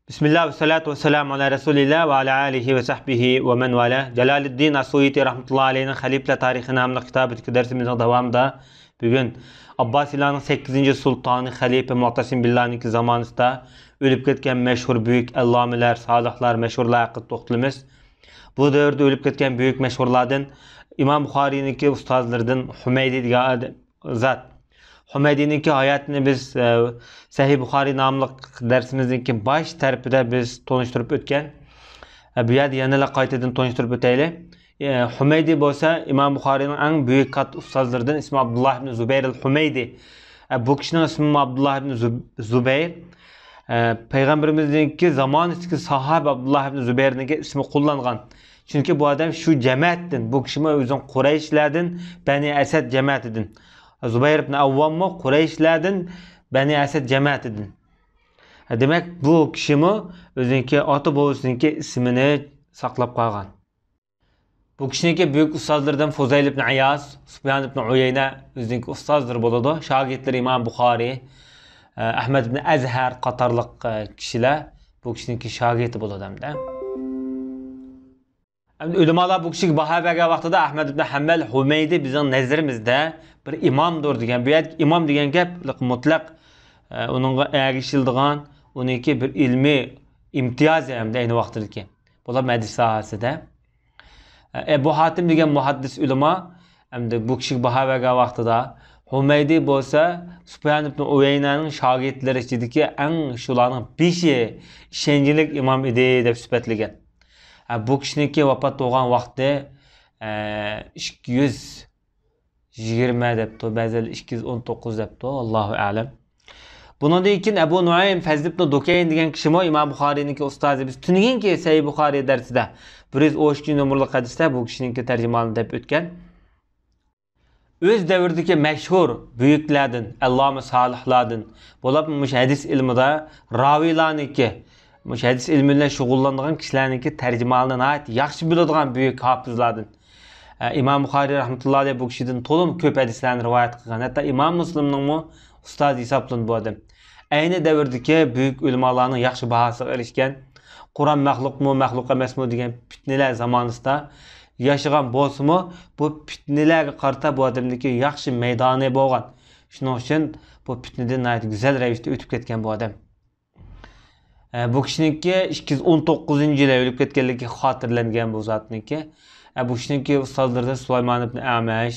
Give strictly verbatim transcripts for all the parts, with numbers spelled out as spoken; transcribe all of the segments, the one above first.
بىسمىللا ۋەسسالاتۇ ۋەسسالامۇ ئالا رەسۇلىللا ۋە ئالا ئالىھى ۋە سەھبىھى ۋە مەن ۋالا. جالالىددىن ئاسۇيۇتى رەھمەتۇللا ئەلەيھىنىڭ خەلىپىلەر تارىخى ناملىق كىتابىدىكى دەرسىمىزنىڭ داۋامىدا بۈگۈن ئابباسىيلارنىڭ سەككىزىنچى سۇلتانى خەلىپە مۇئتەسىم بىللانىڭكى زامانىسىدا ئۆلۈپ كەتكەن مەشھۇر بۈيۈك ئەللامىلەر، سالىھلار، مەشھۇرلار ھەققىدە توختىلىمىز. بۇ دەۋردە ئۆلۈپ كەتكەن بۈيۈك مەشھۇرلاردىن ئىمام بۇخارىينىڭكى ئۇستازلىرىدىن ھۇمەيدى دېگەن ئادەم، زات. ھۇمەيدىنىڭكى ھاياتىنى بىز، ئە، سەھىھ بۇخارىي ناملىق دەرسىمىزنىڭكى باش تەرىپىدە بىز تونۇشتۇرۇپ ئۆتكەن. ئە، بۇ يەردە يەنىلا قايتىدىن تونۇشتۇرۇپ ئۆتەيلى. ئە، ھۇمەيدى بولسا ئىمام بۇخارىينىڭ ئەڭ بۈيۈك كاتتا ئۇستازلىرىدىن، ئىسمى ئابدۇللا ئىبن زۇبەير ئەل ھۇمەيدى. ئە، بۇ كىشىنىڭ ئىسمى ئابدۇللا ئىبن زۇب-، زۇبەير. ئە، پەيغەمبىرىمىزنىڭكى زامانىسىدىكى ساھابە ئابدۇللا ئىبن زۇبەيرنىڭكى ئىسمى قوللانغان. چۈنكى بۇ ئادەم شۇ جەمەتتىن، بۇ كىشىمۇ ئۆزىنىڭ قۇرەيشلەردىن، بەنى ئەسەد جەمەتىدىن. زۇبەير ئىبن ئەۋۋاممۇ قۇرەيشلەردىن، بەنى ئەسەد جەمەتىدىن. دېمەك، بۇ كىشىمۇ ئۆزىنىڭكى ئاتا بوۋىسىنىڭكى ئىسمىنى ساقلاپ قالغان. بۇ كىشىنىڭكى بۈيۈك ئۇستازلىرىدىن فۇزەيل ئىبن ئىياس، سۇپيان ئىبن ئۇيەينە ئۆزىنىڭكى ئۇستازلىرى بولىدۇ. شاگىرتلىرى ئىمام بۇخارىي، ئەھمەد ئىبن ئەزھەر قاتارلىق كىشىلەر بۇ كىشىنىڭكى شاگىرتى بولىدۇ ھەمدە. ئەمدى ئۆلىمالار بۇ كىشىگە باھا بەرگەن ۋاقتىدا ئەھمەد ئىبن ھەمبەل ھۇمەيدى بىزنىڭ نەزىرىمىزدە بىر ئىمامدۇر دېگەن. بۇ يەردىكى ئىمام دېگەن گەپ مۇتلەق، ئە، ئۇنىڭغا ئەگىشىلىدىغان، ئۇنىڭكى بىر ئىلمىي ئىمتىيازى ھەمدە ئەينى ۋاقتىدىكى. بۇلار ھەدىس ساھەسىدە. ئە، ئەبۇ ھاتىم دېگەن مۇھەددىس ئۆلىما ئەمدى بۇ كىشىگە باھا بەرگەن ۋاقتىدا، ھۇمەيدى بولسا سۇپيان ئىبن ئۇيەينەنىڭ شاگىرتلىرى ئىچىدىكى ئەڭ شۇلارنىڭ بېشى، ئىشەنچلىك ئىمام ئىدى دەپ سۈپەتلىگەن. ھە، بۇ كىشىنىڭكى ۋاپات بولغان ۋاقتى، ئە، ئىككى يۈز يىگىرمە دەپتۇ، بەزىلەر ئىككى يۈز ئون توققۇز دەپتۇ، ئاللاھۇ ئەلەم. بۇنىڭدىن كېيىن ئەبۇ نۇئەيم فەزل ئىبن دۇكەين دېگەن كىشىمۇ ئىمام بۇخارىينىڭكى ئۇستازى. بىز تۈنۈگۈنكى سەھىھ بۇخارىي دەرسىدە بىر يۈز ئون ئۈچىنچى نومۇرلۇق ھەدىستە بۇ كىشىنىڭكى تەرجىمىھالىنى دەپ ئۆتكەن. ئۆز دەۋرىدىكى مەشھۇر بۈيۈكلەردىن، ئەللامە سالىھلاردىن، بولۇپمۇ مۇشۇ ھەدىس ئىلمىدا راۋىيلارنىڭكى، مۇشۇ ھەدىس ئىلمى بىلەن شۇغۇللانىدىغان كىشىلەرنىڭكى تەرجىمىھالىنى ناھايىتى ياخشى بىلىدىغان بۈيۈك ھاپىزلاردىن. ئە، ئىمام بۇخارىي رەھمەتۇللا ئەلەيھ بۇ كىشىدىن تولىمۇ كۆپ ھەدىسلەرنى رىۋايەت قىلغان. ھەتتا ئىمام مۇسلىمنىڭمۇ ئۇستازى ھېسابلىنىدۇ بۇ ئادەم. ئەينى دەۋردىكى بۈيۈك ئۆلىمالارنىڭ ياخشى باھاسىغا ئېرىشكەن. قۇرئان مەخلۇقمۇ، مەخلۇق ئەمەسمۇ دېگەن پىتنىلەر زامانىسىدا ياشىغان بولسىمۇ، بۇ پىتنىلەرگە قارىتا بۇ ئادەمدىكى ياخشى مەيدانى بولغان. شۇنىڭ ئۈچۈن بۇ پىتنىدىن ناھايىتى گۈزەل رەۋىشتە ئۆتۈپ كەتكەن بۇ ئادەم. ئە، بۇ كىشىنىڭكى ئىككى يۈز ئون توققۇزىنچى يىلى ئۆلۈپ كەتكەنلىكى خاتىرىلەنگەن بۇ زاتنىڭكى. ئە، بۇ كىشىنىڭكى ئۇستازلىرىدىن سۇلايمان ئىبن ئەمەش،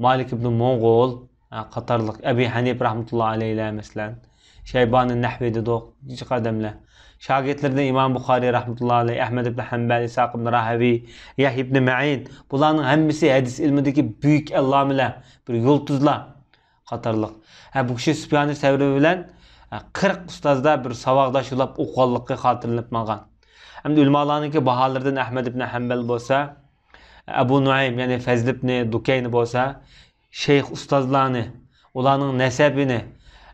مالىك ئىبن موڭغۇل، ئە، قاتارلىق ئەبى ھەنىپ رەھمەتۇللا ئەلەيھىلەر مەسىلەن. شەيبانى نەھۋى دېدۇق، نىچە ئادەملەر. شاگىرتلىرىدىن ئىمام بۇخارىي رەھمەتۇللا ئەلەيھ، ئەھمەد ئىبن ھەمبەل، ئىسھاق ئىبن راھەۋى، يەھيا ئىبن مەئىن. بۇلارنىڭ ھەممىسى ھەدىس ئىلمىدىكى بۈيۈك ئەللامىلەر، بىر يۇلتۇزلار قاتارلىق. ھە، بۇ كىشى سۇپيانى سەۋرى بىلەن، ھە، قىرىق ئۇستازدا بىر ساۋاقداش بولاپ ئوقۇغانلىقى خاتىرىلىنىپ ماڭغان. ئەمدى ئۆلىمالارنىڭكى باھالىرىدىن ئەھمەد ئىبن ھەمبەل بولسا، ئەبۇ نۇئەيم، يەنى فەزل ئىبن دۇكەينى بولسا، شەيخ ئۇستازلارنى، ئۇلارنىڭ نەسەبىنى،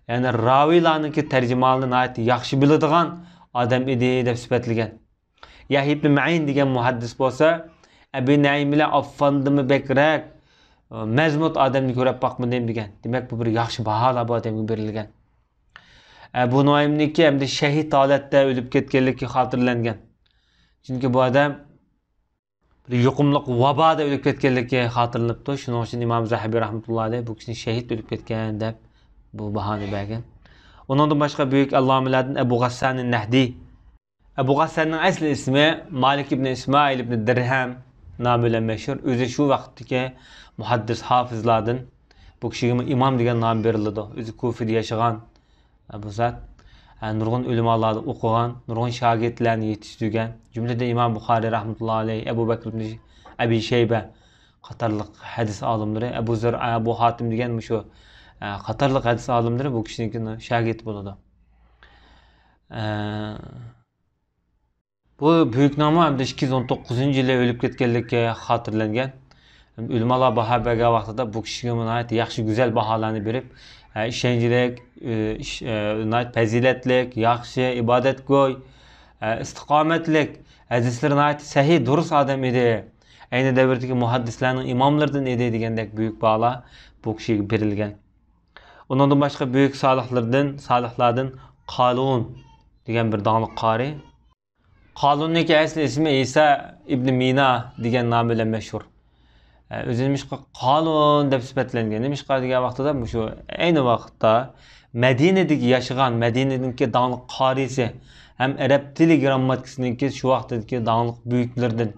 يەنى راۋىيلارنىڭكى تەرجىمىھالىنى ناھايىتى ياخشى بىلىدىغان ئادەم ئىدى دەپ سۈپەتلىگەن. يەھيا ئىبن مەئىن دېگەن مۇھەددىس بولسا، ئەبى نەئىم بىلەن ئاففاندىنمۇ بەكرەك، ئە، مەزمۇت ئادەمنى كۆرۈپ باقمىدىم دېگەن. دېمەك، بۇ بىر ياخشى باھالار بۇ ئادەمگە بېرىلگەن. ئە، بۇ نۇئەيمنىڭكى ھەمدە شەھىت ھالەتتە ئۆلۈپ كەتكەنلىكى خاتىرىلەنگەن. چۈنكى بۇ ئادەم بىر يۇقۇملۇق ۋابادا ئۆلۈپ كەتكەنلىكى خاتىرىلىنىپتۇ. شۇنىڭ ئۈچۈن ئىمام زەھەبى رەھمەتۇللا ئەلەيھ بۇ كىشىنى شەھىت ئۆلۈپ كەتكەن دەپ بۇ باھانى بەرگەن. ئۇنىڭدىن باشقا بۈيۈك ئەللامىلەردىن ئەبۇ غەسسانى نەھدى. ئەبۇ غەسساننىڭ ئەسلى ئىسمى مالىك ئىبن ئىسمائىل ئىبن دىرھەم نامى بىلەن مەشھۇر. ئۆزى شۇ ۋاقىتتىكى مۇھەددىس ھافىزلاردىن. بۇ كىشىگىمۇ ئىمام دېگەن نام بېرىلىدۇ. ئۆزى كۇفىدە ياشىغان بۇ زات. ھە، نۇرغۇن ئۆلىمالاردا ئوقۇغان، نۇرغۇن شاگىرتلەرنى يېتىشتۈرگەن. جۈملىدىن ئىمام بۇخارىي رەھمەتۇللا ئەلەيھ، ئەبۇ بەكىر ئىبن ئەبى شەيبە قاتارلىق ھەدىس ئالىملىرى، ئەبۇ زۇرئە، ئەبۇ ھاتىم دېگەن مۇشۇ، ئە، قاتارلىق ھەدىس ئالىملىرى بۇ كىشىنىڭكى شاگىرتى بولىدۇ. ئە، بۇ بۈيۈكنىڭمۇ ھەمدە ئىككى يۈز ئون توققۇزىنچى يىلى ئۆلۈپ كەتكەنلىكى خاتىرىلەنگەن. ئۆلىمالار باھا بەرگەن ۋاقتىدا بۇ كىشىگە ناھايىتى ياخشى، گۈزەل باھالارنى بېرىپ، ئە، ئىشەنچلىك، ئە، ئىش-، ئە، ناھايىتى پەزىلەتلىك، ياخشى، ئىبادەتگوي، ئە، ئىستىقامەتلىك، ھەدىسلىرى ناھايىتى سەھىھ، دۇرۇس ئادەم ئىدى. ئەينى دەۋردىكى مۇھەددىسلەرنىڭ ئىماملىرىدىن ئىدى دېگەندەك بۈيۈك باھالار بۇ كىشىگە بېرىلگەن. ئۇنىڭدىن باشقا بۈيۈك سالىھلاردىن، سالىھلاردىن قالۇن دېگەن بىر داڭلىق قارى. قالۇننىڭكى ئەسلى ئىسمى ئىسا ئىبنى مىنا دېگەن نامى بىلەن مەشھۇر. ئە، ئۆزىنى نېمىشقا قالۇن دەپ سۈپەتلەنگەن؟ نېمىشقا دېگەن ۋاقتىدا، مۇشۇ ئەينى ۋاقىتتا مەدىنىدىكى ياشىغان، مەدىنىدىكى داڭلىق قارىسى ھەم ئەرەب تىلى گىرامماتىكىسىنىڭكى شۇ ۋاقتىدىكى داڭلىق بۈيۈكلىرىدىن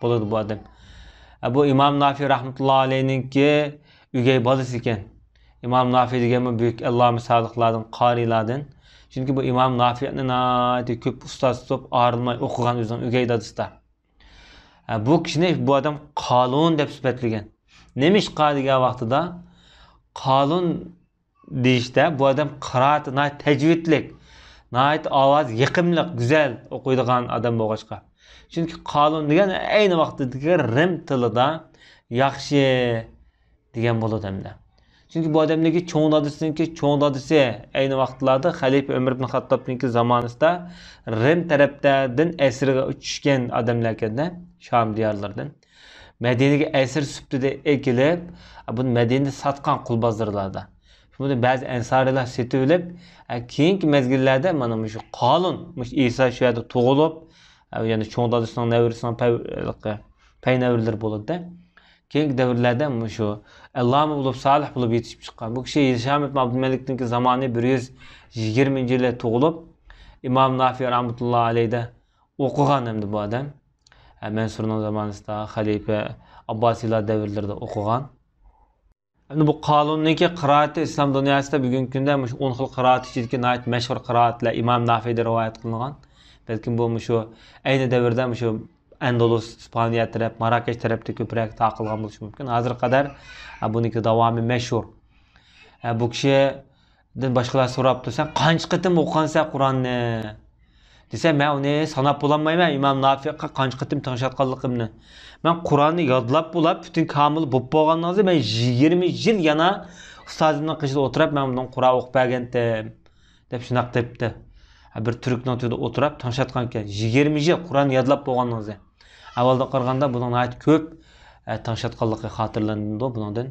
بولىدۇ بۇ ئادەم. ئە، بۇ ئىمام نافىي رەھمەتۇللا ئەلەيھنىڭكى ئۆگەي بالىسى ئىكەن. ئىمام نافىي دېگەنمۇ بۈيۈك ئەللامە سالىھلاردىن، قارىيلاردىن. چۈنكى بۇ ئىمام نافىئنى ناھايىتى كۆپ ئۇستاز تۇتۇپ، ئايرىلماي ئوقۇغان ئۆزىنىڭ ئۆگەي دادىسىدا. ئە، بۇ كىشىنى بۇ ئادەم قالۇن دەپ سۈپەتلىگەن. نېمىشقا دېگەن ۋاقتىدا، قالۇن دېيىشتە، بۇ ئادەم قىرائىتى ناھايىتى تەجۋىدلىك، ناھايىتى ئاۋازى يېقىملىق، گۈزەل ئوقۇيدىغان ئادەم بولغاچقا. چۈنكى قالۇن دېگەن ئەينى ۋاقتىدىكى رىم تىلىدا ياخشى دېگەن بولىدۇ ئەمدى. چۈنكى بۇ ئادەمنىڭكى چوڭ دادىسىنىڭكى چوڭ دادىسى ئەينى ۋاقىتلاردا خەلىپە ئۆمەر ئىبن خەتتابنىڭكى زامانىسىدا رىم تەرەپلەردىن ئەسىرگە چۈشكەن ئادەملەركەندە، شام دىيارلىرىدىن. مەدىنىگە ئەسىر سۈپىتىدە ئەكېلىپ، بۇنى مەدىنىدە ساتقان قۇل بازارلاردا. بۇنى بەزى ئەنسارىيلار سېتىۋېلىپ، كېيىنكى مەزگىللەردە مانا مۇشۇ قالۇن، مۇشۇ ئىسا شۇ يەردە تۇغۇلۇپ، يەنى چوڭ دادىسىنىڭ نەۋرىسىنىڭ پەي-، پەينەۋرىلىرى بولىدۇ. كېيىنكى دەۋرلەردە مۇشۇ ئەللامە بولۇپ، سالىھ بولۇپ يېتىشىپ چىققان. بۇ كىشى ھىشام ئىبن ئابدۇلمەلىكنىڭكى زامانى بىر يۈز يىگىرمىنچى يىلى تۇغۇلۇپ، ئىمام نافىئ رەھمەتۇللا ئەلەيھىدە ئوقۇغان ئەمدى بۇ ئادەم. ھە، مەنسۇرنىڭ زامانىسىدا، خەلىپە ئابباسىيلار دەۋرلىرىدە ئوقۇغان. ئەمدى بۇ قالۇننىڭكى قىرائىتى ئىسلام دۇنياسىدا بۈگۈنكى كۈندە مۇشۇ ئون خىل قىرائەت ئىچىدىكى ناھايىتى مەشھۇر قىرائەتلەر، ئىمام نافىئدىن رىۋايەت قىلىنغان. بەلكىم بۇ مۇشۇ ئەينى دەۋردە مۇشۇ ئەندۇلۇس، ئىسپانىيە تەرەپ، ماراكەش تەرەپتە كۆپرەك تارقالغان بولۇشى مۇمكىن. ھازىرغا قەدەر، ھە، بۇنىڭكى داۋامى مەشھۇر. ھە، بۇ كىشىدىن باشقىلار سوراپتۇ، «سەن قانچە قېتىم ئوقۇغانسەن قۇرئاننى؟» دېسە، مەن ئۇنى ساناپ بولالمايمەن، ئىمام نافىئقا قانچە قېتىم تىڭشاتقانلىقىمنى. مەن قۇرئاننى يادلاپ بولاپ، پۈتۈن كامىل بولۇپ بولغاندىن كېيىن، مەن يىگىرمە يىل يەنە ئۇستازىمنىڭ قېشىدا ئولتۇرۇپ، مەن بۇنىڭ قۇرئان ئوقۇپ بەرگەنتىم، دەپ شۇنداق دەپتۇ. بىر تۈركنىڭ تۆرىدە ئولتۇراپ تىڭشاتقانكەن، يىگىرمە يىل قۇرئان يادلاپ بولغاندىن كېيىن. ئەۋۋەلدىن قارىغاندا بۇنىڭ ناھايىتى كۆپ، ئە، تىڭشاتقانلىقى خاتىرىلىنىدۇ بۇنىڭدىن.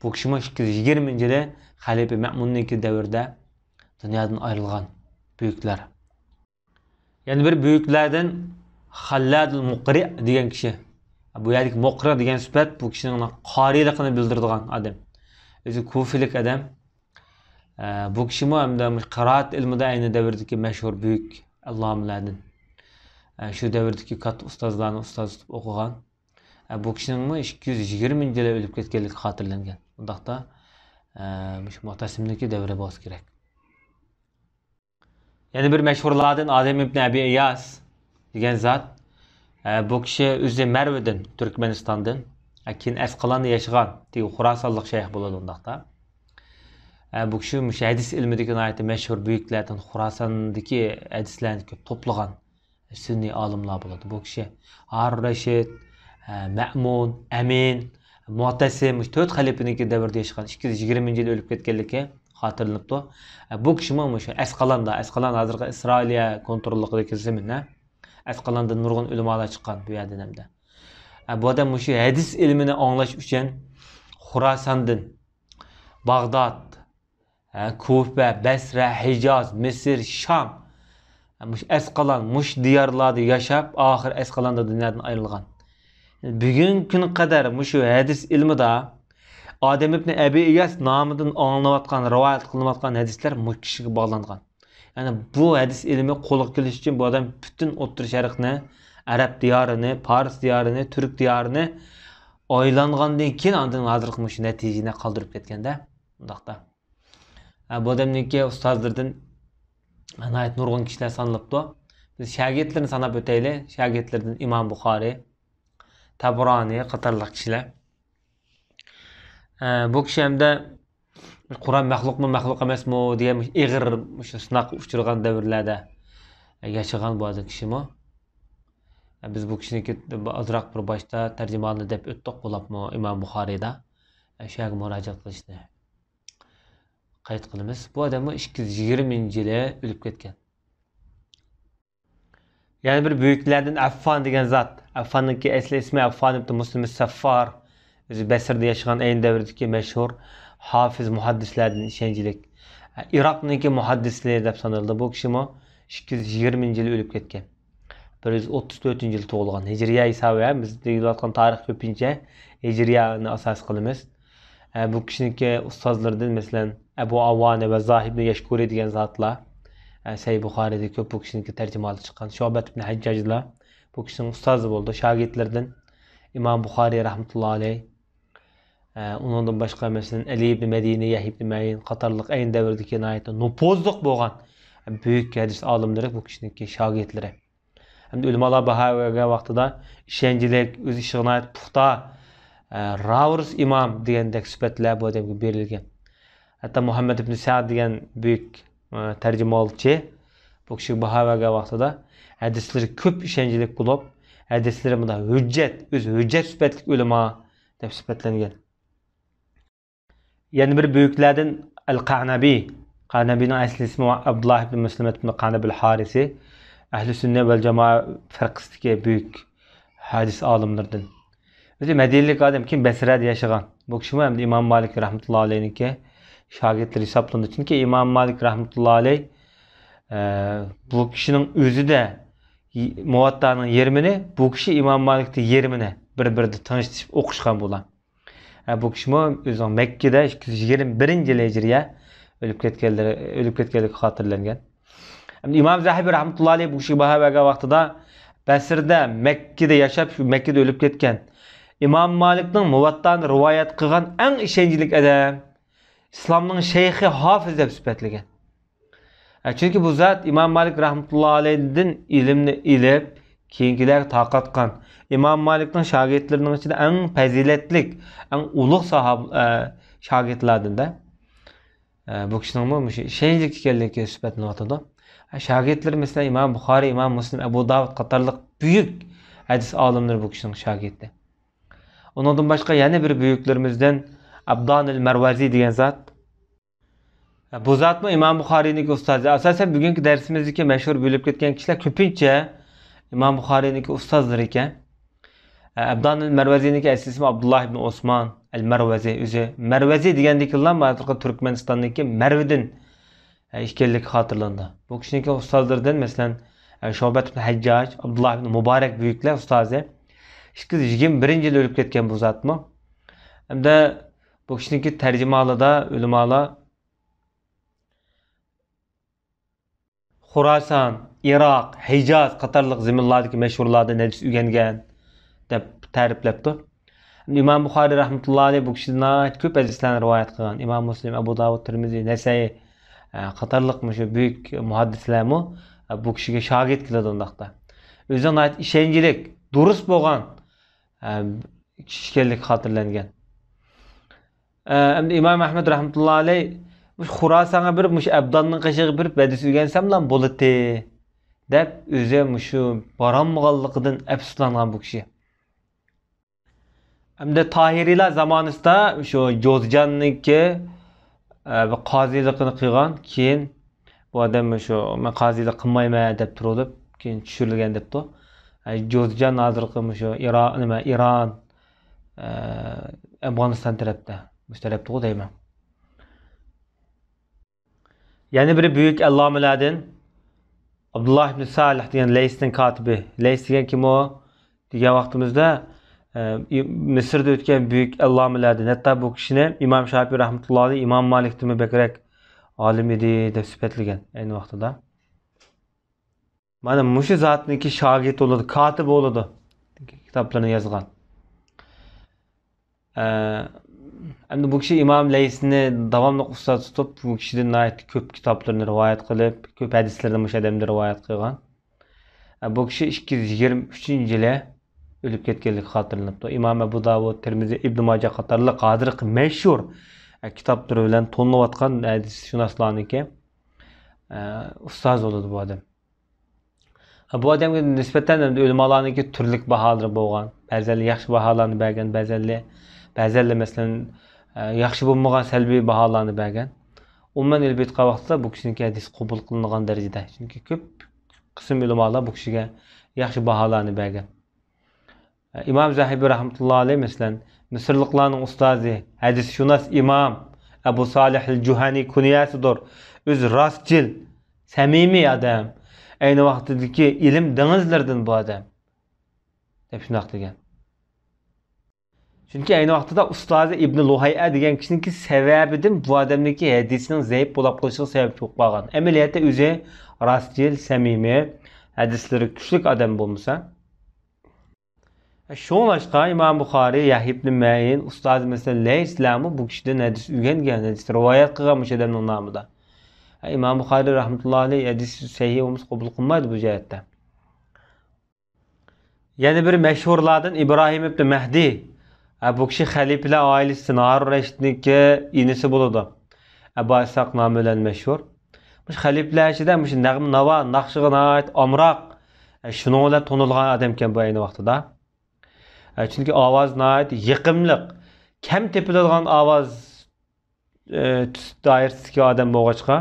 بۇ كىشىمۇ ئىككى يۈز يىگىرمىنچى يىلى خەلىپە مەمۇننىڭكى دەۋرىدە دۇنيادىن ئايرىلغان بۈيۈكلەر. يەنە بىر بۈيۈكلەردىن خاللادۇل مۇقرى دېگەن كىشى. بۇ يەردىكى مۇقرى دېگەن سۈپەت بۇ كىشىنىڭ قارىيلىقىنى بىلدۈرىدىغان ئادەم. ئۆزى كۇفىلىك ئادەم. ئە، بۇ كىشىمۇ ھەمدە مۇشۇ قىرائەت ئىلمىدا ئەينى دەۋردىكى مەشھۇر بۈيۈك ئەللامىلەردىن. ئە، شۇ دەۋردىكى كاتتا ئۇستازلارنى ئۇستاز تۇتۇپ ئوقۇغان. ئە، بۇ كىشىنىڭمۇ ئىككى يۈز يىگىرمىنچى يىلى ئۆلۈپ كەتكەنلىكى خاتىرىلەنگەن. ئۇنداقتا، ئە، مۇشۇ مۇئتەسىمنىڭكى دەۋرى بولسا كېرەك. يەنە بىر مەشھۇرلاردىن ئادەم ئىبن ئەبى ئىياس دېگەن زات. ئە، بۇ كىشى ئۆزى مەرۋدىن، تۈركمەنىستاندىن. ئە، كېيىن ئەسقالاندا ياشىغان، تېگى خوراسانلىق شەيخ بولىدۇ ئۇنداقتا. ئە، بۇ كىشى مۇشۇ ھەدىس ئىلمىدىكى ناھايىتى مەشھۇر بۈيۈكلەردىن، خوراساندىكى ھەدىسلەرنى كۆپ توپلىغان سۈنئىي ئالىملار بولىدۇ. بۇ كىشى ھارۇن رەشىد، ئە، مەمۇن، ئەمىن، مۇئتەسىم، مۇشۇ تۆت خەلىپىنىڭكى دەۋرىدە ياشىغان، ئىككى يۈز يىگىرمىنچى يىلى ئۆلۈپ كەتكەنلىكى خاتىرىلىنىپتۇ. ئە، بۇ كىشىمۇ مۇشۇ ئەسقالاندا، ئەسقالان ھازىرقى ئىسرائىلىيە كونتروللۇقىدىكى زېمىن، ئە، ئەسقالاندىن نۇرغۇن ئۆلىمالار چىققان بۇ يەردىن ھەمدە. ئە، بۇ ئادەم مۇشۇ ھەدىس ئىلمىنى ئاڭلاش ئۈچۈن خوراساندىن، باغداد، ھە، كۇفە، بەسرە، ھىجاز، مىسىر، شام، ھە، مۇشۇ ئەسقالان، مۇشۇ دىيارلاردا ياشاپ، ئاخىر ئەسقالاندا دۇنيادىن ئايرىلغان. بۈگۈنكى كۈنگە قەدەر مۇشۇ ھەدىس ئىلمىدا ئادەم ئىبنى ئەبى ئىياس نامىدىن ئاڭلىنىۋاتقان، رىۋايەت قىلىنىۋاتقان ھەدىسلەر مۇشۇ كىشىگە باغلانغان. يەنى بۇ ھەدىس ئىلمى قولغا كېلىش ئۈچۈن بۇ ئادەم پۈتۈن ئوتتۇرا شەرقنى، ئەرەب دىيارىنى، پارس دىيارىنى، تۈرك دىيارىنى ئايلانغاندىن كېيىن، ئاندىن ھازىرقى مۇشۇ نەتىجىنى قالدۇرۇپ كەتكەندە، ئۇنداقتا. ھە، بۇ ئادەمنىڭكى ئۇستازلىرىدىن ناھايىتى نۇرغۇن كىشىلەر سانىلىپتۇ. بىز شاگىرتلىرىنى ساناپ ئۆتەيلى. شاگىرتلىرىدىن ئىمام بۇخارىي، تەبرانى قاتارلىق كىشىلەر. ھە، بۇ كىشى ھەمدە قۇرئان مەخلۇقمۇ، مەخلۇق ئەمەسمۇ دېگەن ئېغىر مۇشۇ سىناققا ئۇچرىغان دەۋرلەردە ياشىغان بۇ ئادەم كىشىمۇ. بىز بۇ كىشىنىڭكى ئازراق بىر باشتا تەرجىمىھالىنى دەپ ئۆتتۇق، بولۇپمۇ ئىمام بۇخارىيدا. شۇ يەرگە مۇراجىئەت قىلىشنى قەيت قىلىمىز. بۇ ئادەممۇ ئىككى يۈز يىگىرمىنچى يىلى ئۆلۈپ كەتكەن. يەنە بىر بۈيۈكلەردىن ئەففان دېگەن زات. ئەففاننىڭكى ئەسلى ئىسمى ئەففان ئىبن مۇسلىم سەففار. ئۆزى بەسرىدە ياشىغان، ئەينى دەۋردىكى مەشھۇر ھافىز مۇھەددىسلەردىن ئىشەنچلىك. ئىراقنىڭكى مۇھەددىسى دەپ سانىلىدۇ. بۇ كىشىمۇ ئىككى يۈز يىگىرمىنچى يىلى ئۆلۈپ كەتكەن. بىر يۈز ئوتتۇز تۆتىنچى يىلى تۇغۇلغان. ھىجرىيە ھېسابى، ھە، بىز دېيىلىۋاتقان تارىخ كۆپىنچە ھىجرىيەنى ئاساس قىلىمىز. ئە، بۇ كىشىنىڭكى ئۇستازلىرىدىن، مەسىلەن، ئەبۇ ئاۋانە ۋە زاھىبنى يەشكۇرى دېگەن زاتلار، ئە، سەھىھ بۇخارىيدا كۆپ بۇ كىشىنىڭكى تەرجىمىھالى چىققان. شۇبەت ئىبن ھەججاجلار بۇ كىشىنىڭ ئۇستازى بولدى. شاگىرتلىرىدىن ئىمام بۇخارىي رەھمەتۇللا ئەلەيھ، ئە، ئۇنىڭدىن باشقا، مەسىلەن، ئەلى ئىبن مەدىنى، يەھيا ئىبن مەئىن قاتارلىق ئەينى دەۋردىكى ناھايىتى نوپۇزلۇق بولغان بۈيۈك ھەدىس ئالىملىرى بۇ كىشىنىڭكى شاگىرتلىرى. ھەمدە ئۆلىمالار باھا بەرگەن ۋاقتىدا ئىشەنچلىك، ئۆز ئىشىغا ناھايىتى پۇختا، ئە، راۋۇرۇس ئىمام دېگەندەك سۈپەتلەر بۇ ئادەمگە بېرىلگەن. ھەتتا مۇھەممەد ئىبن سەئد دېگەن بۈيۈك، ئە، تەرجىمىھالچى بۇ كىشىگە باھا بەرگەن ۋاقتىدا ھەدىسلىرى كۆپ ئىشەنچلىك بولۇپ، ھەدىسلىرى مۇنداق ھۆججەت، ئۆزى ھۆججەت سۈپەتلىك ئۆلىما دەپ سۈپەتلەنگەن. يەنە بىر بۈيۈكلەردىن ئەل-قەنەبى. قەنەبىنىڭ ئەسلى ئىسمى ئابدۇللاھ ئىبن مۇسلىمەت ئىبن قەنەبىل ھارىسى. ئەھلى سۈننە ۋەل جامائە فىرقىسىدىكى بۈيۈك ھەدىس ئالىملىرىدىن. ئۆزى مەدىنىلىك ئادەم، كېيىن بەسرەدە ياشىغان. بۇ كىشىمۇ ھەمدە ئىمام مالىك رەھمەتۇللا ئەلەيھنىڭكى شاگىرتلىرى ھېسابلىنىدۇ. چۈنكى ئىمام مالىك رەھمەتۇللا ئەلەيھ، ئە، بۇ كىشىنىڭ ئۆزىدە ي-، مۇۋەتتانىڭ يېرىمىنى، بۇ كىشى ئىمام مالىكتىن يېرىمىنى بىر-بىرىدە تىڭشىتىشىپ ئوقۇشقان بۇلار. ھە، بۇ كىشىمۇ ئۆزىنىڭ مەككىدە ئىككى يۈز يىگىرمە بىرىنچى يىلى ھىجرىيە ئۆلۈپ كەتكەنلىرى، ئۆلۈپ كەتكەنلىكى خاتىرىلەنگەن. ئەمدى ئىمام زەھەبى رەھمەتۇللا ئەلەيھ بۇ كىشىگە باھا بەرگەن ۋاقتىدا، بەسرىدە، مەككىدە ياشاپ، شۇ مەككىدە ئۆلۈپ كەتكەن، ئىمام مالىكنىڭ مۇۋەتتانى رىۋايەت قىلغان ئەڭ ئىشەنچلىك ئادەم، ئىسلامنىڭ شەيخى ھافىز دەپ سۈپەتلىگەن. ئە، چۈنكى بۇ زات ئىمام مالىك رەھمەتۇللا ئەلەيھدىن ئىلىمنى ئېلىپ، كېيىنكىلەرگە تارقاتقان. ئىمام مالىكنىڭ شاگىرتلىرىنىڭ ئىچىدە ئەڭ پەزىلەتلىك، ئەڭ ئۇلۇغ ساھاب-، ئە، شاگىرتلاردىن-دە. ئە، بۇ كىشىنىڭمۇ مۇشۇ ئىشەنچلىك ئىكەنلىكى سۈپەتلىنىۋاتىدۇ. ئە، شاگىرتلىرى، مەسىلەن، ئىمام بۇخارىي، ئىمام مۇسلىم، ئەبۇ داۋۇد قاتارلىق بۈيۈك ھەدىس ئالىملىرى بۇ كىشىنىڭ شاگىرتى. ئۇنىڭدىن باشقا يەنە بىر بۈيۈكلىرىمىزدىن ئابدانىل مەرۋەزى دېگەن زات. بۇ زاتمۇ ئىمام بۇخارىينىڭكى ئۇستازى. ئاساسەن، بۈگۈنكى دەرسىمىزدىكى مەشھۇر بۆلۈپ كەتكەن كىشىلەر كۆپىنچە ئىمام بۇخارىينىڭكى ئۇستازلىرى ئىكەن. ئابدانىل مەرۋەزىنىڭكى ئەسلى ئىسمى ئابدۇللا ئىبن ئوسمان ئەل مەرۋەزى. ئۆزى مەرۋەزى دېگەندىكىنلا ھازىرقى تۈركمەنىستاندىكى مەرۋدىن ئىكەنلىكى خاتىرىلىنىدۇ. بۇ كىشىنىڭكى ئۇستازلىرىدىن، مەسىلەن، شۇبەت ئىبن ھەججاج، ئابدۇللا ئىبن مۇبارەك بۈيۈكلەر ئۇستازى. ئىككى يۈز يىگىرمە بىرىنچى يىلى ئۆلۈپ كەتكەن بۇ زاتمۇ. ھەمدە بۇ كىشىنىڭكى تەرجىمىھالىدا ئۆلىمالار خۇراسان، ئىراق، ھىجاز قاتارلىق زېمىنلاردىكى مەشھۇرلاردىن ھەدىس ئۆگەنگەن دەپ تەرىپلەپتۇ. ئىمام بۇخارىي رەھمەتۇللا ئەلەيھ بۇ كىشىدىن ناھايىتى كۆپ ھەدىسلەرنى رىۋايەت قىلغان. ئىمام مۇسلىم، ئەبۇ داۋۇد، تىرمىزى، نەسەئىي، ئە، قاتارلىق مۇشۇ بۈيۈك مۇھەددىسلەرمۇ، ئە، بۇ كىشىگە شاگىرت كېلىدۇ ئۇنداقتا. ئۆزىنىڭ ناھايىتى ئىشەنچلىك، دۇرۇس بولغان، ئە، كىشى ئىكەنلىكى خاتىرىلەنگەن. ئە، ئەمدى ئىمام ئەھمەد رەھمەتۇللا ئەلەيھ، مۇشۇ خۇراسانغا بېرىپ، مۇشۇ ئەبداننىڭ قېشىغا بېرىپ ھەدىس ئۆگەنسەملا بولاتتى، دەپ ئۆزى مۇشۇ بارالمىغانلىقىدىن ئەپسۇسلانغان بۇ كىشى. ئەمدى تاھىرىيلار زامانىسىدا شۇ جوزجاننىڭكى، ئە، بىر قازىلىقىنى قىلغان، كېيىن بۇ ئادەم شۇ، مەن قازىلىق قىلمايمەن دەپ تۇرۇپ، كېيىن چۈشۈرۈلگەن دەپتۇ. ئە، جوزجان ھازىرقى مۇشۇ ئىرا-، نېمە، ئىران، ئە، ئەفغانىستان تەرەپتە، مۇشۇ تەرەپتىغۇ دەيمەن. يەنە بىرى بۈيۈك ئەللامىلەردىن ئابدۇللا ئىبن سالىھ دېگەن لەيسنىڭ كاتىپى. لەيس دېگەن كىم ئۇ؟ دېگەن ۋاقتىمىزدا، ئە، مىسىردا ئۆتكەن بۈيۈك ئەللامىلەردىن، ھەتتا بۇ كىشىنى ئىمام شاپىي رەھمەتۇللا ئەلەيھ ئىمام مالىكتىنمۇ بەكرەك ئالىم ئىدى دەپ سۈپەتلىگەن ئەينى ۋاقتىدا. مانا مۇشۇ زاتنىڭكى شاگىرتى بولىدۇ، كاتىپى بولىدۇ، كىتابلىرىنى يازغان. ئە، ئەمدى بۇ كىشى ئىمام لەيسنى داۋاملىق ئۇستاز تۇتۇپ، بۇ كىشىدىن ناھايىتى كۆپ كىتابلىرىنى رىۋايەت قىلىپ، كۆپ ھەدىسلىرىنى مۇشۇ ئادەمدىن رىۋايەت قىلغان. ئە، بۇ كىشى ئىككى يۈز يىگىرمە ئۈچىنچى يىلى ئۆلۈپ كەتكەنلىكى خاتىرىلىنىپتۇ. ئىمام ئەبۇ داۋۇد، تىرمىزى، ئىبنى ماجە قاتارلىق ھازىرقى مەشھۇر، ئە، كىتابلىرى بىلەن تونۇلۇۋاتقان ھەدىسشۇناسلارنىڭكى، ئە، ئۇستازى بولىدۇ بۇ ئادەم. بۇ ئادەمگە نىسبەتەن ئەمدى ئۆلىمالارنىڭكى تۈرلۈك باھالىرى بولغان. بەزەنلەر ياخشى باھالارنى بەرگەن، بەزەنلەر، بەزەنلەر مەسىلەن، ئە، ياخشى بولمىغان سەلبىي باھالارنى بەرگەن. ئومۇمەن ئېلىپ ئېيتقان ۋاقتىدا بۇ كىشىنىڭكى ھەدىسى قوبۇل قىلىنغان دەرىجىدە. چۈنكى كۆپ قىسىم ئۆلىمالار بۇ كىشىگە ياخشى باھالارنى بەرگەن. ئىمام زەھەبى رەھمەتۇللا ئەلەيھ، مەسىلەن، مىسىرلىقلارنىڭ ئۇستازى، ھەدىسشۇناس ئىمام ئەبۇ سالىھ ئەل جۇھەنى كۇنيەسىدۇر. ئۆزى راستچىل، سەمىمىي ئادەم. ئەينى ۋاقتىدىكى ئىلىم دېڭىزلىرىدىن بۇ ئادەم، دەپ شۇنداق دېگەن. چۈنكى ئەينى ۋاقتىدا ئۇستازى ئىبنى لۇھەيئە دېگەن كىشىنىڭكى سەۋەبىدىن بۇ ئادەمنىڭكى ھەدىسىنىڭ زەئىپ بولاپ قېلىشىغا سەۋەبچى بولۇپ قالغان. ئەمەلىيەتتە ئۆزى راستچىل، سەمىمىي، ھەدىسلىرى كۈچلۈك ئادەم بولمىسا. شۇڭلاشقا ئىمام بۇخارىي، يەھيا ئىبنى مەئىن، ئۇستازى مەسىلەن لەيسلەرمۇ بۇ كىشىدىن ھەدىس ئۆگەنگەن، ھەدىس رىۋايەت قىلغان مۇشۇ ئادەمنىڭ نامىدا. ئىمام بۇخارىي رەھمەتۇللاھى ئەلەيھ ھەدىس سەھىھ بولمىسا قوبۇل قىلمايدۇ بۇ جەھەتتە. يەنە بىر مەشھۇرلاردىن ئىبراھىم ئىبنى مەھدى. ھە، بۇ كىشى خەلىپىلەر ئائىلىسى ھارۇن رەشىدنىڭكى ئىنىسى بولىدۇ. ئەبا ئىسھاق نامى بىلەن مەشھۇر. مۇشۇ خەلىپىلەر ئىچىدە مۇشۇ نەغمە ناۋا، ناخشىغا ناھايىتى ئامراق، ئە، شۇنىڭ بىلەن تونۇلغان ئادەمكەن بۇ ئەينى ۋاقتىدا. ئە، چۈنكى ئاۋازى ناھايىتى يېقىملىق، كەم تېپىلىدىغان ئاۋاز، ئە، تۈس دائىرىسىدىكى ئادەم بولغاچقا،